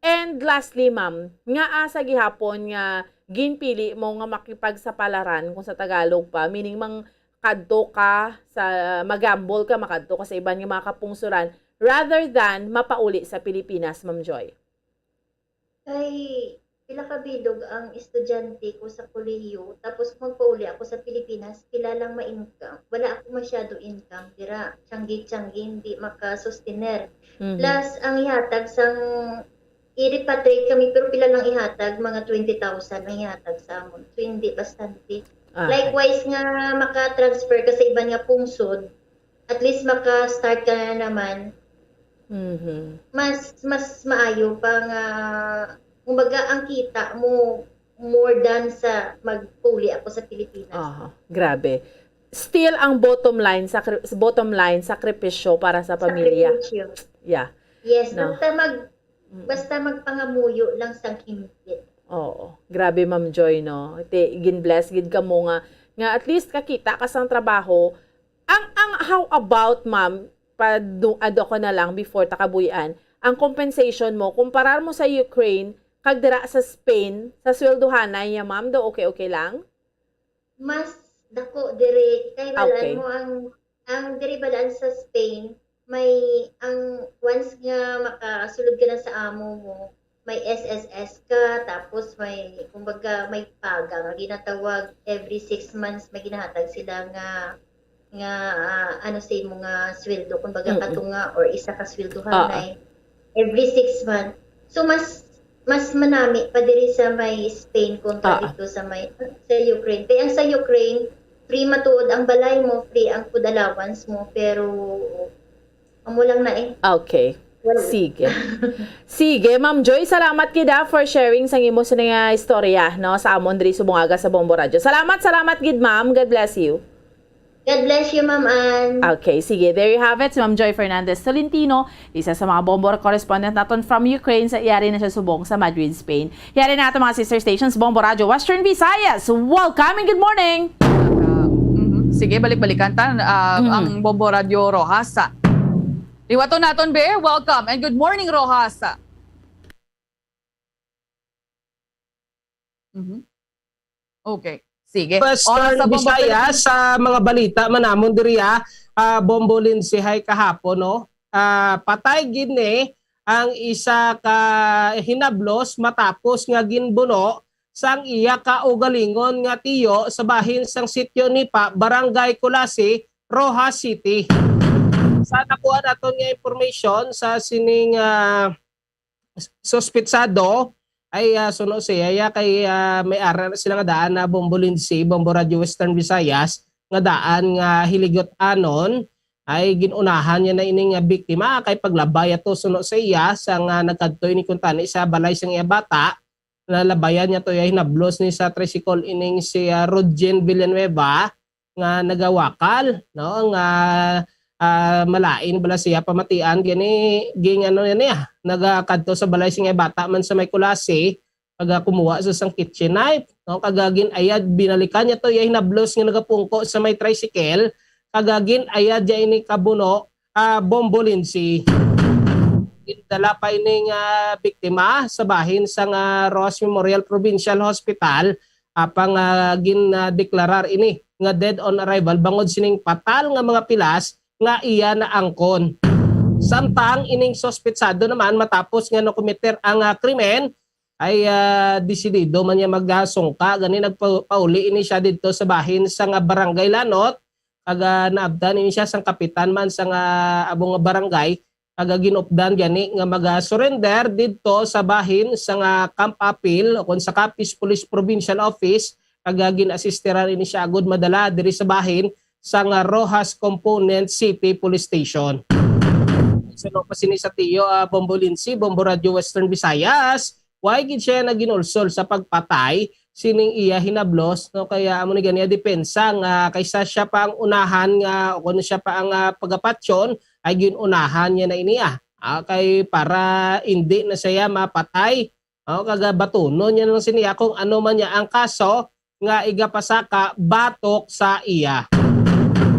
And lastly, ma'am, ngaa sa gihapon nga ginpili mo nga makipagsapalaran, kung sa Tagalog pa, meaning mang kadto ka sa, magamble ka, makadto ka sa iban nga mga kapungsoran, rather than mapauli sa Pilipinas, Ma'am Joy? Kay pila ka bilog ang estudyante ko sa kolehiyo, tapos kung magpauli ako sa Pilipinas, pila lang ma-income? Wala ako masyado income dira. Tiyanggi-tiyanggi, hindi makasustener. Mhm. Plus, ang ihatag sang, i-repatriate kami, pero pila lang ihatag? Mga twenty thousand ang ihatag sa amon. So, hindi bastante. Ah, likewise nga maka-transfer ka sa iban nga pungsod, at least maka-start ka na naman. Mhm. Mas, mas maayo pa nga, kumbaga, ang kita mo more than sa magpauli ako sa Pilipinas. Aha, grabe. Still, ang bottom line, sakri-, bottom line, sakripisyo para sa pamilya. Sakripisyo. Yeah. Yes, No. basta mag-, Mm. basta magpangamuyo lang sang himpit. Oo. Grabe, Ma'am Joy, no? Ti-, gin-bless gid kamo nga, nga at least kakita ka sang trabaho. Ang, ang, how about, ma'am, padu-, ado ko na lang before ta kabuy-an, ang compensation mo, kumparar mo sa Ukraine, kag dira sa Spain, sa sweldohanay niya, ma'am, do okay-okay lang? Mas dako diri. Kay balaan Okay. mo ang, ang diri balaan sa Spain, may, ang once nga makasulod ka na sa amo mo, may S S S ka, tapos may, kumbaga, may paga nga ginatawag every six months, may ginahatag sila nga, nga, ah, ano sa imo nga sweldo, kumbaga, Mm-mm. katunga or isa ka sweldohanay Ah, ah. every six months. So, mas, mas manami pa diri sa may Spain kontra Ah, ah. dito sa may, sa Ukraine. Kaya ang sa Ukraine, free matuod ang balay mo, free ang food allowance mo, pero amo lang na eh. Okay. Wala. Sige. Sige, Ma'am Joy, salamat gid, ah, for sharing sang imo sini nga istorya, no, sa amon diri subong aga sa Bombo Radyo. Salamat, salamat gid, ma'am. God bless you. God bless you, Ma'am Ann. Okay, sige. There you have it, si Ma'am Joy Fernandez Tolentino, isa sa mga Bombo correspondent naton from Ukraine, sa yari na siya subong sa Madrid, Spain. Yari na ato mga sister stations, Bombo Radyo Western Visayas. Welcome and good morning! Ah, mhm. Sige, balik-balikan ta, ah, Mhm. ang Bombo Radyo Rojas. Liwaton naton, be. Welcome and good morning, Rojas. Mhm. Okay. Sige. Western Oras sa Bombo Visayas, Philippines. Sa mga balita man namon diri, ah, ah, Bombo Lindsay, hay kahapon, no? Ah, patay gid ni ang isa ka hinablos matapos nga ginbuno sang iya kaugalingon nga tiyo sa bahin sang Sitio Nipa, Barangay Culasi, Roxas City. Sa nakuha naton nga impormasyon sa sining, ah, suspitsado ay, ah, suno siya, ya kay, ah, may ara na sila nga daan na Bombo Lindsay, Bombo Radyo Western Visayas, nga daan nga hiligot-anon ay gin-unahan niya na ining, ah, biktima kay paglabay ato suno sa iya sa nga nagkadto ini kuntani sa balay sang iya bata, nalabayan niya to, ya hinablos ni sa tricycle ining si, ah, Rodjen Villanueva, nga nagawakal, no, nga, ah, malain bala siya pamatian, gani, ging, ano, yan niya, nagakadto sa balay sing bata man sa may Culasi, kag kumuha sa sang kitchen knife, no, kag gin-ayad, binalikan niya to, ya hinablos nga nagapungko sa may tricycle, kag gin-ayad ya ini kabuno, ah, Bombo Lindsay. Gindala pa ini nga biktima sa bahin sang Roxas Memorial Provincial Hospital, apang, ah, gin, ah, deklarar ini nga dead on arrival bangod sining patal nga mga pilas nga iya naangkon. Samtang ining suspitsado naman, matapos nga nakometer ang, ah, krimen, ay, ah, desidido man niya magsungka, gani nagpa-, pauli ini siya didto sa bahin sang Barangay Lanot, kag, ah, naabtan ini siya sang kapitan man sang, ah, amo nga barangay, kag ginupdan gani nga maga-surrender didto sa bahin sang Camp Apil o kon sa Capiz Police Provincial Office, kag gin-asistiran ini siya agud madala diri sa bahin sang Roxas Component City Police Station. Suno pa sini sa tiyo, ah, Bombo Lindsay, Bombo Radyo Western Visayas, wala gid siya naghinulsol sa pagpatay sining iya hinablos, no? Kaya amo ni gani ang depensa nga kaysa siya pa ang unahan nga, o kung siya pa ang, ah, pagapatyon, ay gin-unahan niya na ini, ah. Ah, kay para hindi na siya mapatay, oh, kag batunon niya lang siniya kung ano man niya ang kaso nga igapasaka batok sa iya.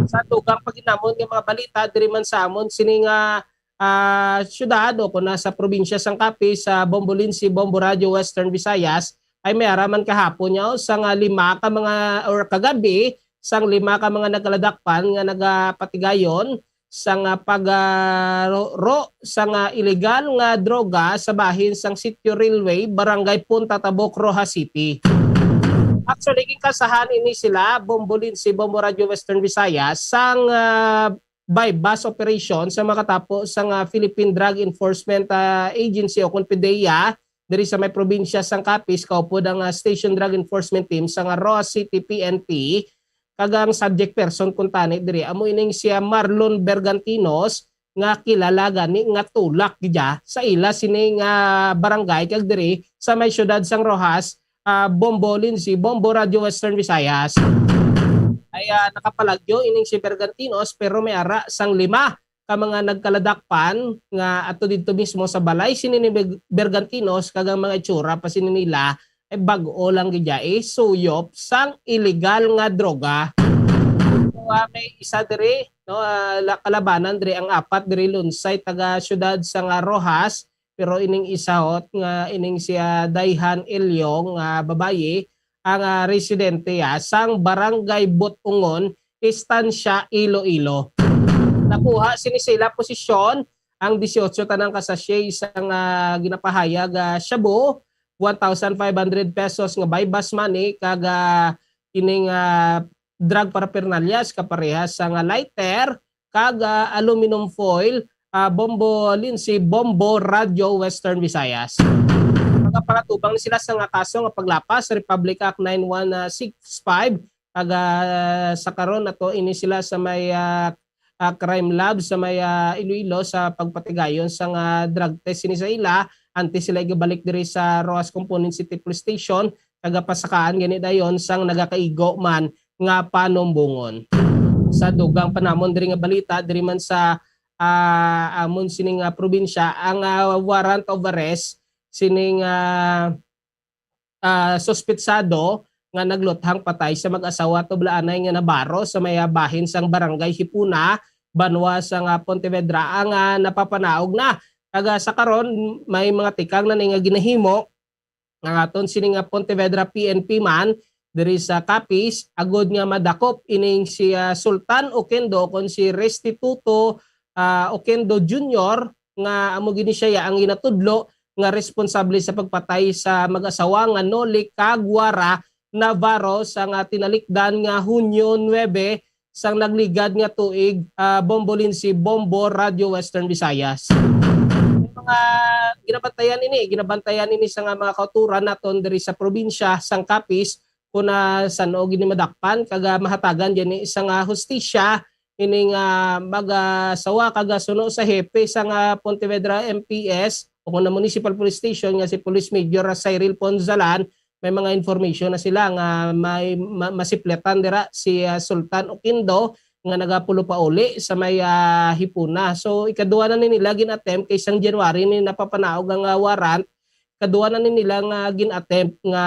Sa dugang pa gid namon nga mga balita, diri man sa amon, sini nga ah, syudad o kung sa probinsya sang Capiz, sa Bombolinsi, Bombo Radio Western Visayas, ay may ara man kahapon niya sang, ah, lima ka mga, or kagabi, sang lima ka mga nagkaladakpan nga nagapatigayon sang, ah, pag, ah, ro, ro sang, ah, iligal nga droga sa bahin sang Sitio Railway, Barangay Punta Tabok, Roxas City. Actually, ginkasahan ini sila, Bombolinsi, Bombo Radio Western Visayas, sang, ah, buy-bust operation sa makatapo sang, ah, Philippine Drug Enforcement, ah, Agency o kon PDEA diri sa may probinsya sang Capiz, kaupod ang, ah, Station Drug Enforcement Team sang, ah, Roxas City P N P. Kag ang subject person kuntani diri amo ining si, ah, Marlon Bergantinos, nga kilala gani nga tulak gid sa ila sini nga barangay kag diri sa may siyudad sang Roxas, ah, Bombolinsi, Bombo Radio Western Visayas. Ay, ah, nakapalagyo ining si Bergantinos, pero may ara sang lima ka mga nagkaladakpan nga ato didto mismo sa balay sini ni Ber-, Bergantinos, kag ang mga itsura pa sini nila ay bag-o lang gid ya, eh, suyop sang iligal nga droga. So, ah, may isa diri, no, ah, la-, kalabanan diri ang apat diri lunsay taga siyudad sang, ah, Roxas, pero ining isa hot nga ining siya Dayhan Ilyong nga babayi ang, ah, residente, ah, sang Barangay Butungon, Estancia, Iloilo. Nakuha sini sa ila posisyon ang dieciocho tanang ka sachet sang, ah, ginapahayag, ah, shabu, one thousand five hundred pesos nga buy-bust money, kag, ah, ining, ah, drug paraphernalias kaparehas sang, ah, lighter kag, ah, aluminum foil, ah, Bombolinsi, Bombo Radio Western Visayas. Magaparatubang ni sila sa nga kaso nga paglapas sa Republic Act nine one six five, kag, ah, sa karon ato ini sila sa may, ah, ah, crime lab sa may, ah, Iloilo sa pagpatigayon sang drug test sini sa ila antes sila igabalik diri sa Roxas Component City Police Station, kag pasakaan gani dayon sang nagakaigo man nga panumbongon. Sa dugang pa namon diri nga balita, diri man sa, ah, amon sining, ah, probinsya, ang, ah, warrant of arrest sining, ah, ah, suspetsado nga nagluthang patay sa mag-asawa tublaanay nga Navarro sa may, ah, bahin sang Barangay Hipona, banwa sang, ah, Pontevedra, ang, ah, napapanaog na. Kag, ah, sa karon, may mga tikang na ni nga ginahimo ang aton sini nga Pontevedra P N P man diri sa Capiz, agud nga madakop ining si, ah, Sultan Oquendo kon si Restituto, ah, Oquendo Junior, nga amo gini siya ang ginatudlo nga responsable sa pagpatay sa mag-asawa nga Noli kag Wara Navarro sa nga tinalikdan nga Hunyo nuebe sang nagligad nga tuig, ah, Bombolinsi, Bombo Radio Western Visayas. May mga ginabantayan ini, ginabantayan ini sa nga mga kauturan naton diri sa probinsya sang Capiz, kung, ah, san-o gini madakpan, kag, ah, mahatagan gini sa nga hustisya ining, ah, mag-asawa kag, ah, suno sa hepe sa nga Pontevedra M P S o kung na Municipal Police Station nga si Police Major Cyril Ponzalan. May mga information na sila nga may ma-, masiplatan dira si, ah, Sultan Oquendo nga nagapulo pa uli sa may, ah, Hipona. So, ikaduha na ni nila gin-attempt kay sang January ni napapanaog ang, ah, warrant. Kaduha na ni nila nga gin-attempt nga,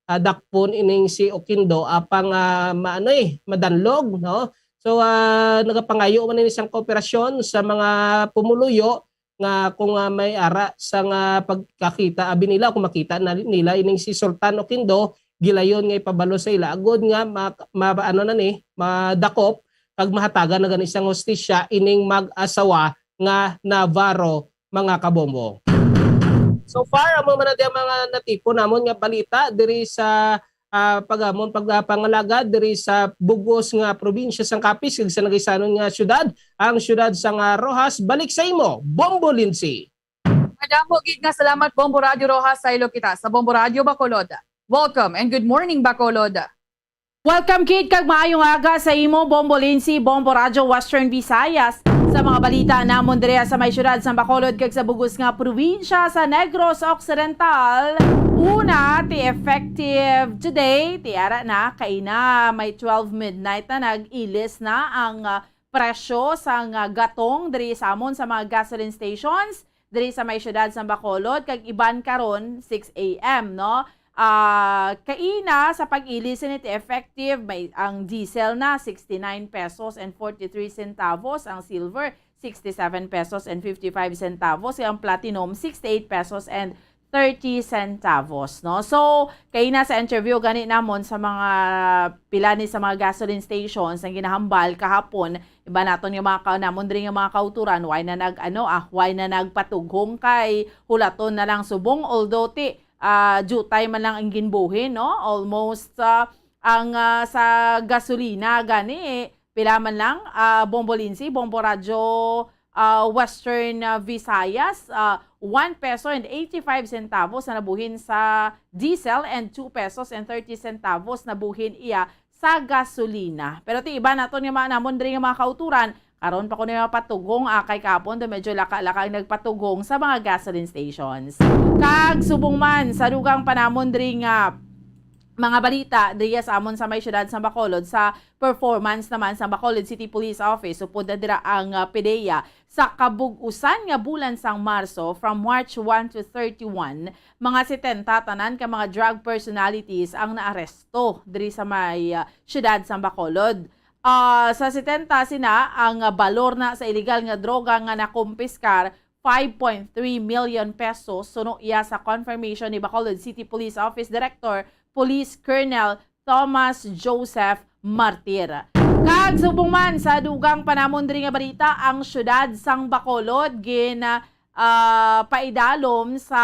ah, dakpon ining si Oquendo apang, ah, maano, eh, madanlog, no? So, ah, nagapangayo man ini sang kooperasyon sa mga pumuluyo nga kung, ah, may ara sa nga pagkakita abi nila, kung makita na nila ining si Sultan Oquendo, gilayon nga ipabalo sa ila agud nga ma-, ma-, ano na ni, madakop kag mahatagan na gani sang hustisya ining mag-asawa nga Navarro, mga kabombo. So far, amo man na di ang mga natipon namon nga balita diri sa, ah, pagamon, pagpangalagad diri sa bugos nga probinsya sang Capiz kag sa nagaisanon nga syudad, ang syudad sang, ah, Roxas. Balik sa imo, Bombo Lindsay. Madamo gid nga salamat, Bombo Radio Roxas. Saylo kita sa Bombo Radio Bacolod. Welcome and good morning, Bacolod. Welcome, Kate, kag maayong aga sa imo, Bombo Lindsay, Bombo Radio Western Visayas. Sa mga balita namon diri sa may syudad sa Bacolod kag sa bugos nga probinsya sa Negros Occidental, una, ti effective today, ti ara na, kaina, may twelve midnight na, nag-ilis na ang, ah, presyo sang, ah, gatong diri sa amon sa mga gasoline stations diri sa may syudad sa Bacolod, kag iban karon six A M, no? Ah, kaina sa pag-ilis sini ti effective, may, ang diesel na sixty-nine pesos and forty-three centavos, ang silver sixty-seven pesos and fifty-five centavos, ang platinum, sixty-eight pesos and thirty centavos, no? So, kay na sa interview gani namon sa mga pila ni sa mga gasoline stations ang ginahambal kahapon, iba naton nga mga ka-, namon diri nga mga kauturan, why na nag, ano, ah, why na nagpatughong kay hulaton na lang subong, although ti, ah, jutay man lang ang ginbuhi, no? Almost, ah, ang, ah, sa gasolina gani, pila man lang, ah, Bombo Lindsay, Bombo Radyo, ah, Western, ah, Visayas, ah, one peso and eighty-five centavos na nabuhin sa diesel and two pesos and thirty centavos nabuhin iya sa gasolina. Pero ti iba naton nga mga namon diri nga mga kauturan, karon pa ko na mapatughong, ah, kay kapon do medyo laka-laka ang nagpatughong sa mga gasoline stations. Kag subong man sa dugang pa namon diri nga mga balita diri sa amon sa may siyudad sa Bacolod, sa performance naman sa Bacolod City Police Office, upod na dira ang, ah, PDEA. Sa kabug-usan nga bulan sang Marso, from March one to thirty-one, mga setenta tanan ka mga drug personalities ang naaresto diri sa may, ah, siyudad sang Bacolod. Ah, sa setenta sina ang, ah, balor na sa iligal nga droga nga nakumpiskar, five point three million pesos, suno iya sa confirmation ni Bacolod City Police Office Director, Police Colonel Thomas Joseph Martir. Kag subong man sa dugang pa namon diri nga balita, ang siyudad sang Bacolod gin, ah, paidalom sa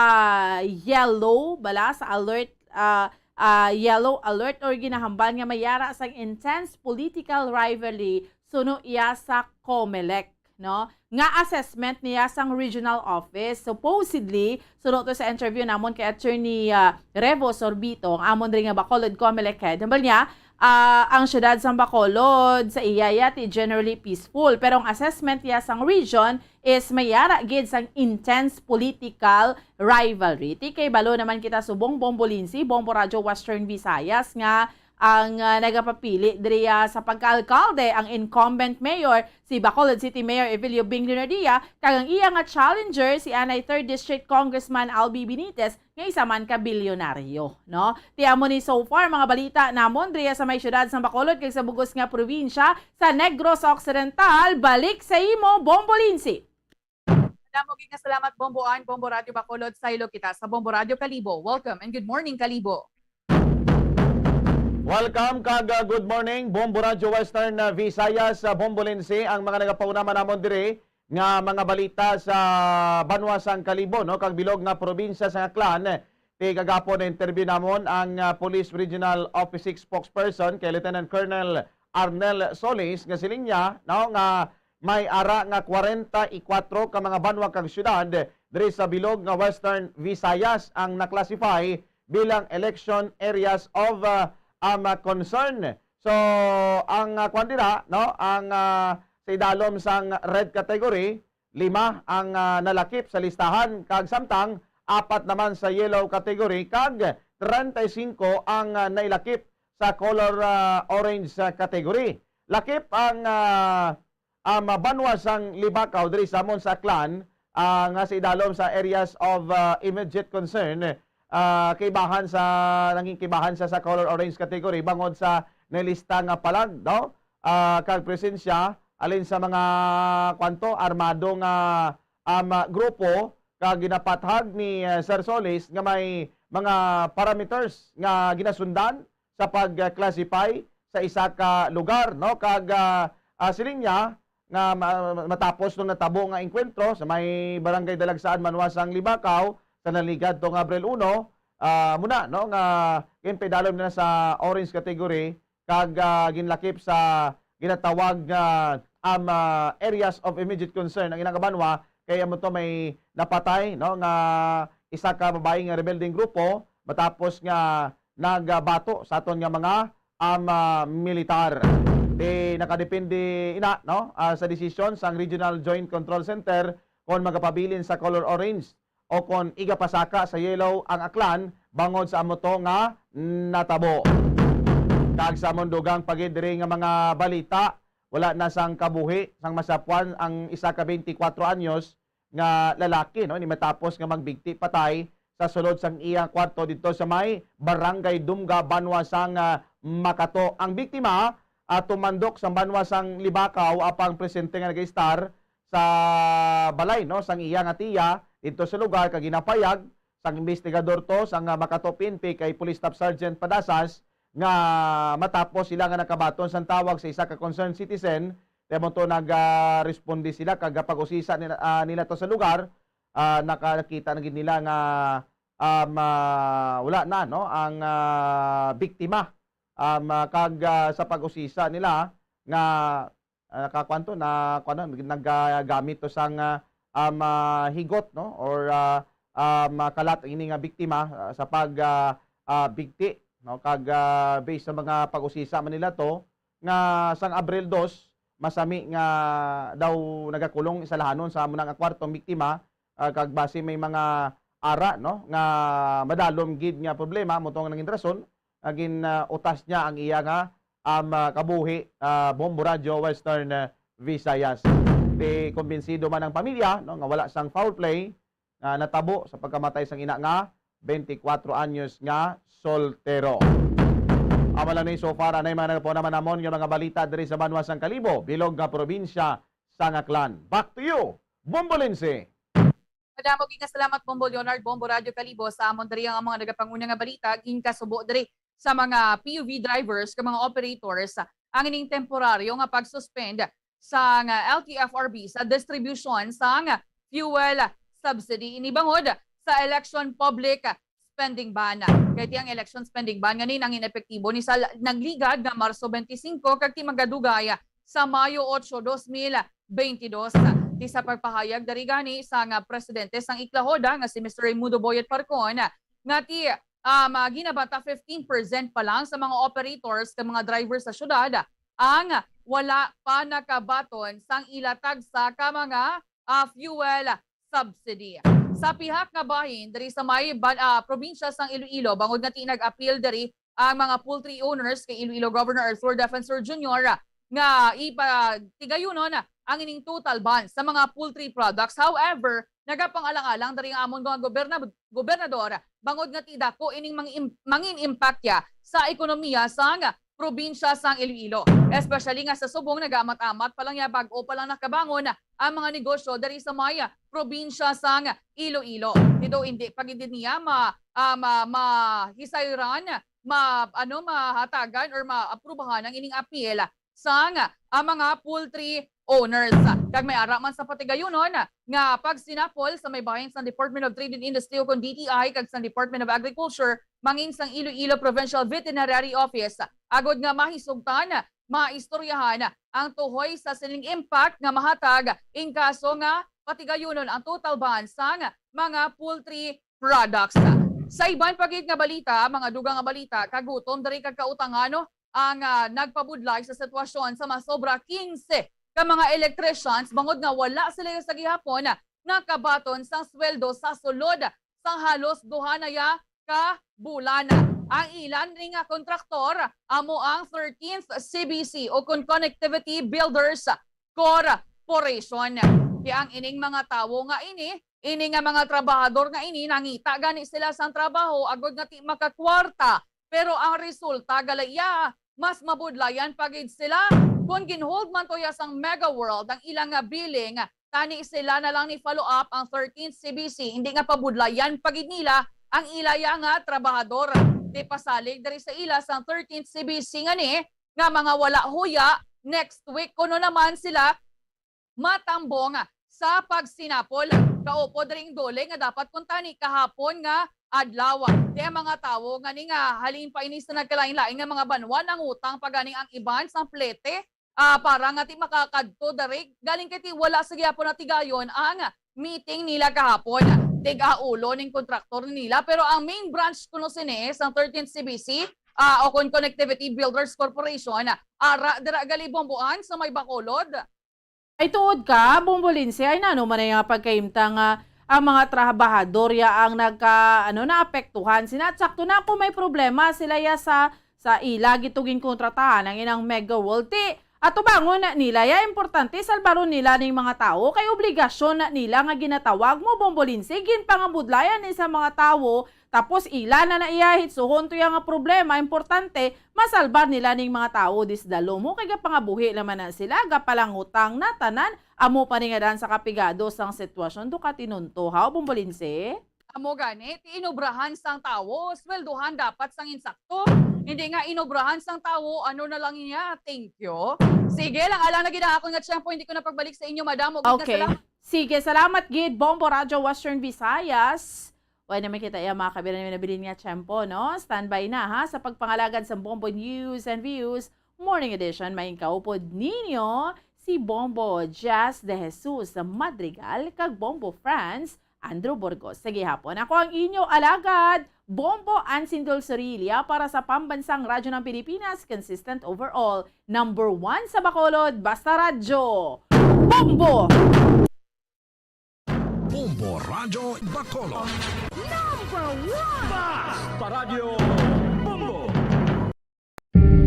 yellow, bala, sa alert, ah, ah, yellow alert or ginahambal nga mayara sang intense political rivalry suno iya sa Comelec, no? Nga assessment niya sang regional office. Supposedly, suno to sa interview namon kay Attorney, ah, Revo Sorbito, ang amon diri nga Bacolod Comelec head. Hambal niya, ah, ang siyudad sang Bacolod sa iya yati generally peaceful, pero ang assessment niya sang region is mayara gid sang intense political rivalry. Ti kay balo naman kita subong, Bombo Lindsay, Bombo Radyo Western Visayas, nga ang, ah, nagapapili diri, ah, sa pagkaalkalde ang incumbent mayor, si Bacolod City Mayor Evelio Bing Leonardia, kag ang iya nga challenger, si anay Third District Congressman Albi Benitez, nga isa man ka bilyonaryo, no? Ti amo ni so far mga balita namon diri sa may siyudad sa Bacolod kag sa bugos nga probinsya sa Negros Occidental. Balik sa imo, Bombo Lindsay. Damo gid nga salamat, Bombo Ann, Bombo Radyo Bacolod. Saylo kita sa Bombo Radyo Kalibo. Welcome and good morning, Kalibo. Welcome kag, uh, good morning, Bombo Radyo Western, uh, Visayas, uh, Bombo Lindsay, ang mga nagapaunama namon diri nga mga balita sa banwa sang Kalibo, no, kag bilog nga probinsya sa Aklan. Ti kagapon na-interview namon ang, uh, Police Regional Office Six spokesperson kay Lieutenant Colonel Arnel Solis nga siling niya, no, nga may ara nga kwarenta y kuwatro ka mga banwa kag syudad diri sa bilog nga Western Visayas ang na-classify bilang election areas of, uh, um, uh, concern. So, ang, uh, kwan dira, no, ang, uh, sa idalom sang red category, lima ang, uh, nalakip sa listahan, kag samtang apat naman sa yellow category, kag treinta y cinco ang, uh, nailakip sa color, uh, orange, uh, category. Lakip ang, uh, um, banwa sang Libacao diri sa amon sa Aklan, ah, nga sa idalom sa areas of, ah, immediate concern, ah, kaibahan sa, nangin kaibahan sa, sa color orange category bangod sa nalista nga palag, no? Ah, kag presensya alin sa mga, kwanto, armado nga, um, grupo, kag ginapathag ni, ah, Sir Solis nga may mga parameters nga ginasundan sa pag-classify sa isa ka lugar, no? Kag, ah, ah, siling niya nga ma-, matapos nung natabo nga engkwentro sa may Barangay Dalagsaan, Manuasang, Libacao, sa naligad tong Abril uno, ah, muna, no, nga ginpaidalom na sa orange category kag, ah, ginlakip sa ginatawag nga, um, ah, areas of immediate concern ang ilang kabanwa, kay amo to may napatay, no, nga isa ka babae nga rebeldeng grupo matapos nga nagbato sa aton nga mga, um, ah, militar. Di nakadepende ina, no, ah, sa desisyon sang Regional Joint Control Center kon magapabilin sa color orange o kon igapasaka sa yellow ang Aklan bangod sa amo to nga natabo. Kag sa amon dugang pa gid diri nga mga balita, wala na sang kabuhi sang masapwan ang isa ka twenty-four anyos nga lalaki, no, ni matapos nga magbigti patay sa sulod sang iyang kwarto didto sa may Barangay Dumga, banwa sang, ah, Makato. Ang biktima, ah, tumandok sa banwa sang Libacao, apang presente nga nag-istar sa balay, no, sang iya nga tiya didto sa lugar, kag ginapayag sang investigador to, sang, ah, Makato P N P kay Police Staff Sergeant Padasas, nga matapos sila nga nakabaton sang tawag sa isa ka concerned citizen, kay mo to nag, ah, responde sila kag pag-usisa nila, ah, nila to sa lugar, ah, naka-, nakita na gid nila nga, um, ah, wala na, no, ang, ah, biktima. Um, ah, kag, ah, sa pag-usisa nila nga, ah, nakakuan to, na, kuan na, naggamit to sang, ah, um, ah, higot, no, or, ah, um, ah, kalat ini nga biktima, ah, sa pag, ah, ah, bigti, no, kag, ah, based sa mga pag-usisa man nila to, nga sang Abril dos, masami nga daw nagakulong isalahanon sa amo na nga kwarto ang biktima, ah, kag basi may mga ara, no, nga madalom gid nga problema, mo to nga nangin rason nga gin, ah, utas niya ang iya nga, um, ah, kabuhi, ah, Bombo Radyo Western, ah, Visayas. Di kumbinsido man ang pamilya, no, nga wala sang foul play nga natabo sa pagkamatay sang ina nga twenty-four anyos nga soltero. Amo lang ni so far, anay mga nagapuna man namon nga mga balita diri sa banwa sang Kalibo, bilog nga probinsya sang Aklan. Back to you, Bombo Lindsay. Madamo gid nga salamat, Bombo Leonard, Bombo Radyo Kalibo, sa amon diri ang mga nagapanguna nga balita, ginkasubo diri sa mga P U V drivers kag mga operators ang ining temporaryo nga pag-suspend sang L T F R B sa distribusyon sang fuel subsidy. Ini bangod sa election public spending ban. Kay ti ang election spending ban nga ni nangin epektibo ni sa nagligad nga Marso twenty-five kag ti magadugay sa Mayo otso, dos mil beintidos. Ti sa pagpahayag diri gani sang presidente sang Iklahoda nga si Mister Raymundo Boyet Parcon nga ti, um, ginabata fifteen percent pa lang sa mga operators kag mga driver sa syudad ang wala pa nakabaton sang ila tagsa ka mga, ah, fuel subsidy. Sa pihak nga bahin diri sa may ban-, ah, probinsya sang Iloilo, bangod nga ti nag-apil diri ang mga poultry owners kay Iloilo Governor Arthur Defensor Junior nga ipatigayunon ang ining total ban sa mga poultry products. However, nagapang-alang-alang diri ang amon mga goberna-, gobernador, bangod nga ti dako ining mangin-, mangin-impact ya sa ekonomiya sang probinsya sang Iloilo, especially nga sa subong nagaamat-amat pa lang ya, bag-o pa lang nakabangon ang mga negosyo diri sa may probinsya sang Iloilo. Dito hindi pa gid niya ma-, ah, ma-, mahisayran, ma-, ano, mahatagan or maaprubahan ang ining apil sang, ah, mga poultry owners. Kag may ara man sa patigayunon nga pagsinapol sa may bahin sang Department of Trade and Industry o kon D T I kag sang Department of Agriculture mangin sang Iloilo Provincial Veterinary Office, agod nga mahisugtan, maistoryahan ang tuhoy sa sining impact nga mahatag in kaso nga patigayunon ang total ban sang mga poultry products. Sa iban pa gid nga balita, mga dugang nga balita, kagutom diri kag kautangano ang, ah, nagpabudlay sa sitwasyon sa masobra quince ka mga electricians bangod nga wala sila sa gihapon nakabaton sang sweldo sa sulod sang halos duha na ya ka bulan. Ang ilan ni nga kontraktor amo ang thirteenth C B C o kon Connectivity Builders Corporation. Kaya ang ining mga tawo nga ini, ini nga mga trabahador nga ini, nangita gani sila sang trabaho agod nga ti makakwarta, pero ang resulta galaya mas mabudlayan pa gid sila. Kon ginhold man to ya sang Mega World ang ilang nga billing, tani sila na lang ni follow up ang thirteenth C B C, hindi nga pabudlayan pa gid nila ang ila ya nga trabahador. Di pasalig diri sa ila sang thirteenth C B C nga ni nga mga wala huya, next week kuno naman sila matambong sa pagsinapol. Kaupod ring dole nga dapat kuntani kahapon nga adlaw. Ti ang mga tawo nga ni nga halin pa ini sa nagkalain-lain nga mga banwa nangutang pa gani ang iban sang plete, ah, para nga ti makakadto diri. Galing kay ti wala sa gihapon natigayon ang meeting nila kahapon. Tig-aulo ning kontraktor nila, pero ang main branch kuno sini sang thirteenth C B C, ah, o kon Connectivity Builders Corporation, ara dira gali Bomboan sa may Bacolod. Ay, tuod ka, Bombo Lindsay, ay nano man ay nga pagkaimta nga ang mga trabahador ya ang nagka, ano, naapektuhan. Sina, sakto na kung may problema sila ya sa, sa ila gid to ginkontratahan ang inang Mega World. Ti, Atubangon na nila ya importante salbaron nila ning mga tawo kay obligasyon na nila nga ginatawag mo, Bombo Lindsay, ginpangabudlayan ni sa mga tawo, tapos ila na na iya hitsuhon to ya nga problema, importante masalbar nila ning mga tawo dis dalom ho kay gapangabuhi naman na sila, gapalangutang na tanan, amo pa ni nga dan sa kapigado sang sitwasyon do katinunto, ha, Bombo Lindsay? Amo gani, ti inobrahan sang tawo, sweldohan dapat sang insakto. Hindi nga inobrahan sang tawo, ano na lang niya, thank you. Sige lang, alang na gid ang akon nga tiyempo, hindi ko na pagbalik sa inyo, madam. Ug Okay. Salamat. Sige, salamat gid, Bombo Radyo Western Visayas. Wala naman kita iya mga kabiran naman nabilin nga tiyempo, no? Standby na, ha, sa pagpangalagad sa Bombo News and Views Morning Edition. May kaupod ninyo si Bombo Jazz de Jesus Madrigal kag Bombo Franz Andrew Burgos. Sa gihapon, ako ang inyo alagad, Bombo Ansindol Sorilia para sa Pambansang Radyo ng Pilipinas, consistent overall, number one sa Bacolod, basta radyo. Bombo! Bombo Radyo Bacolod. Number one! Basta Radyo!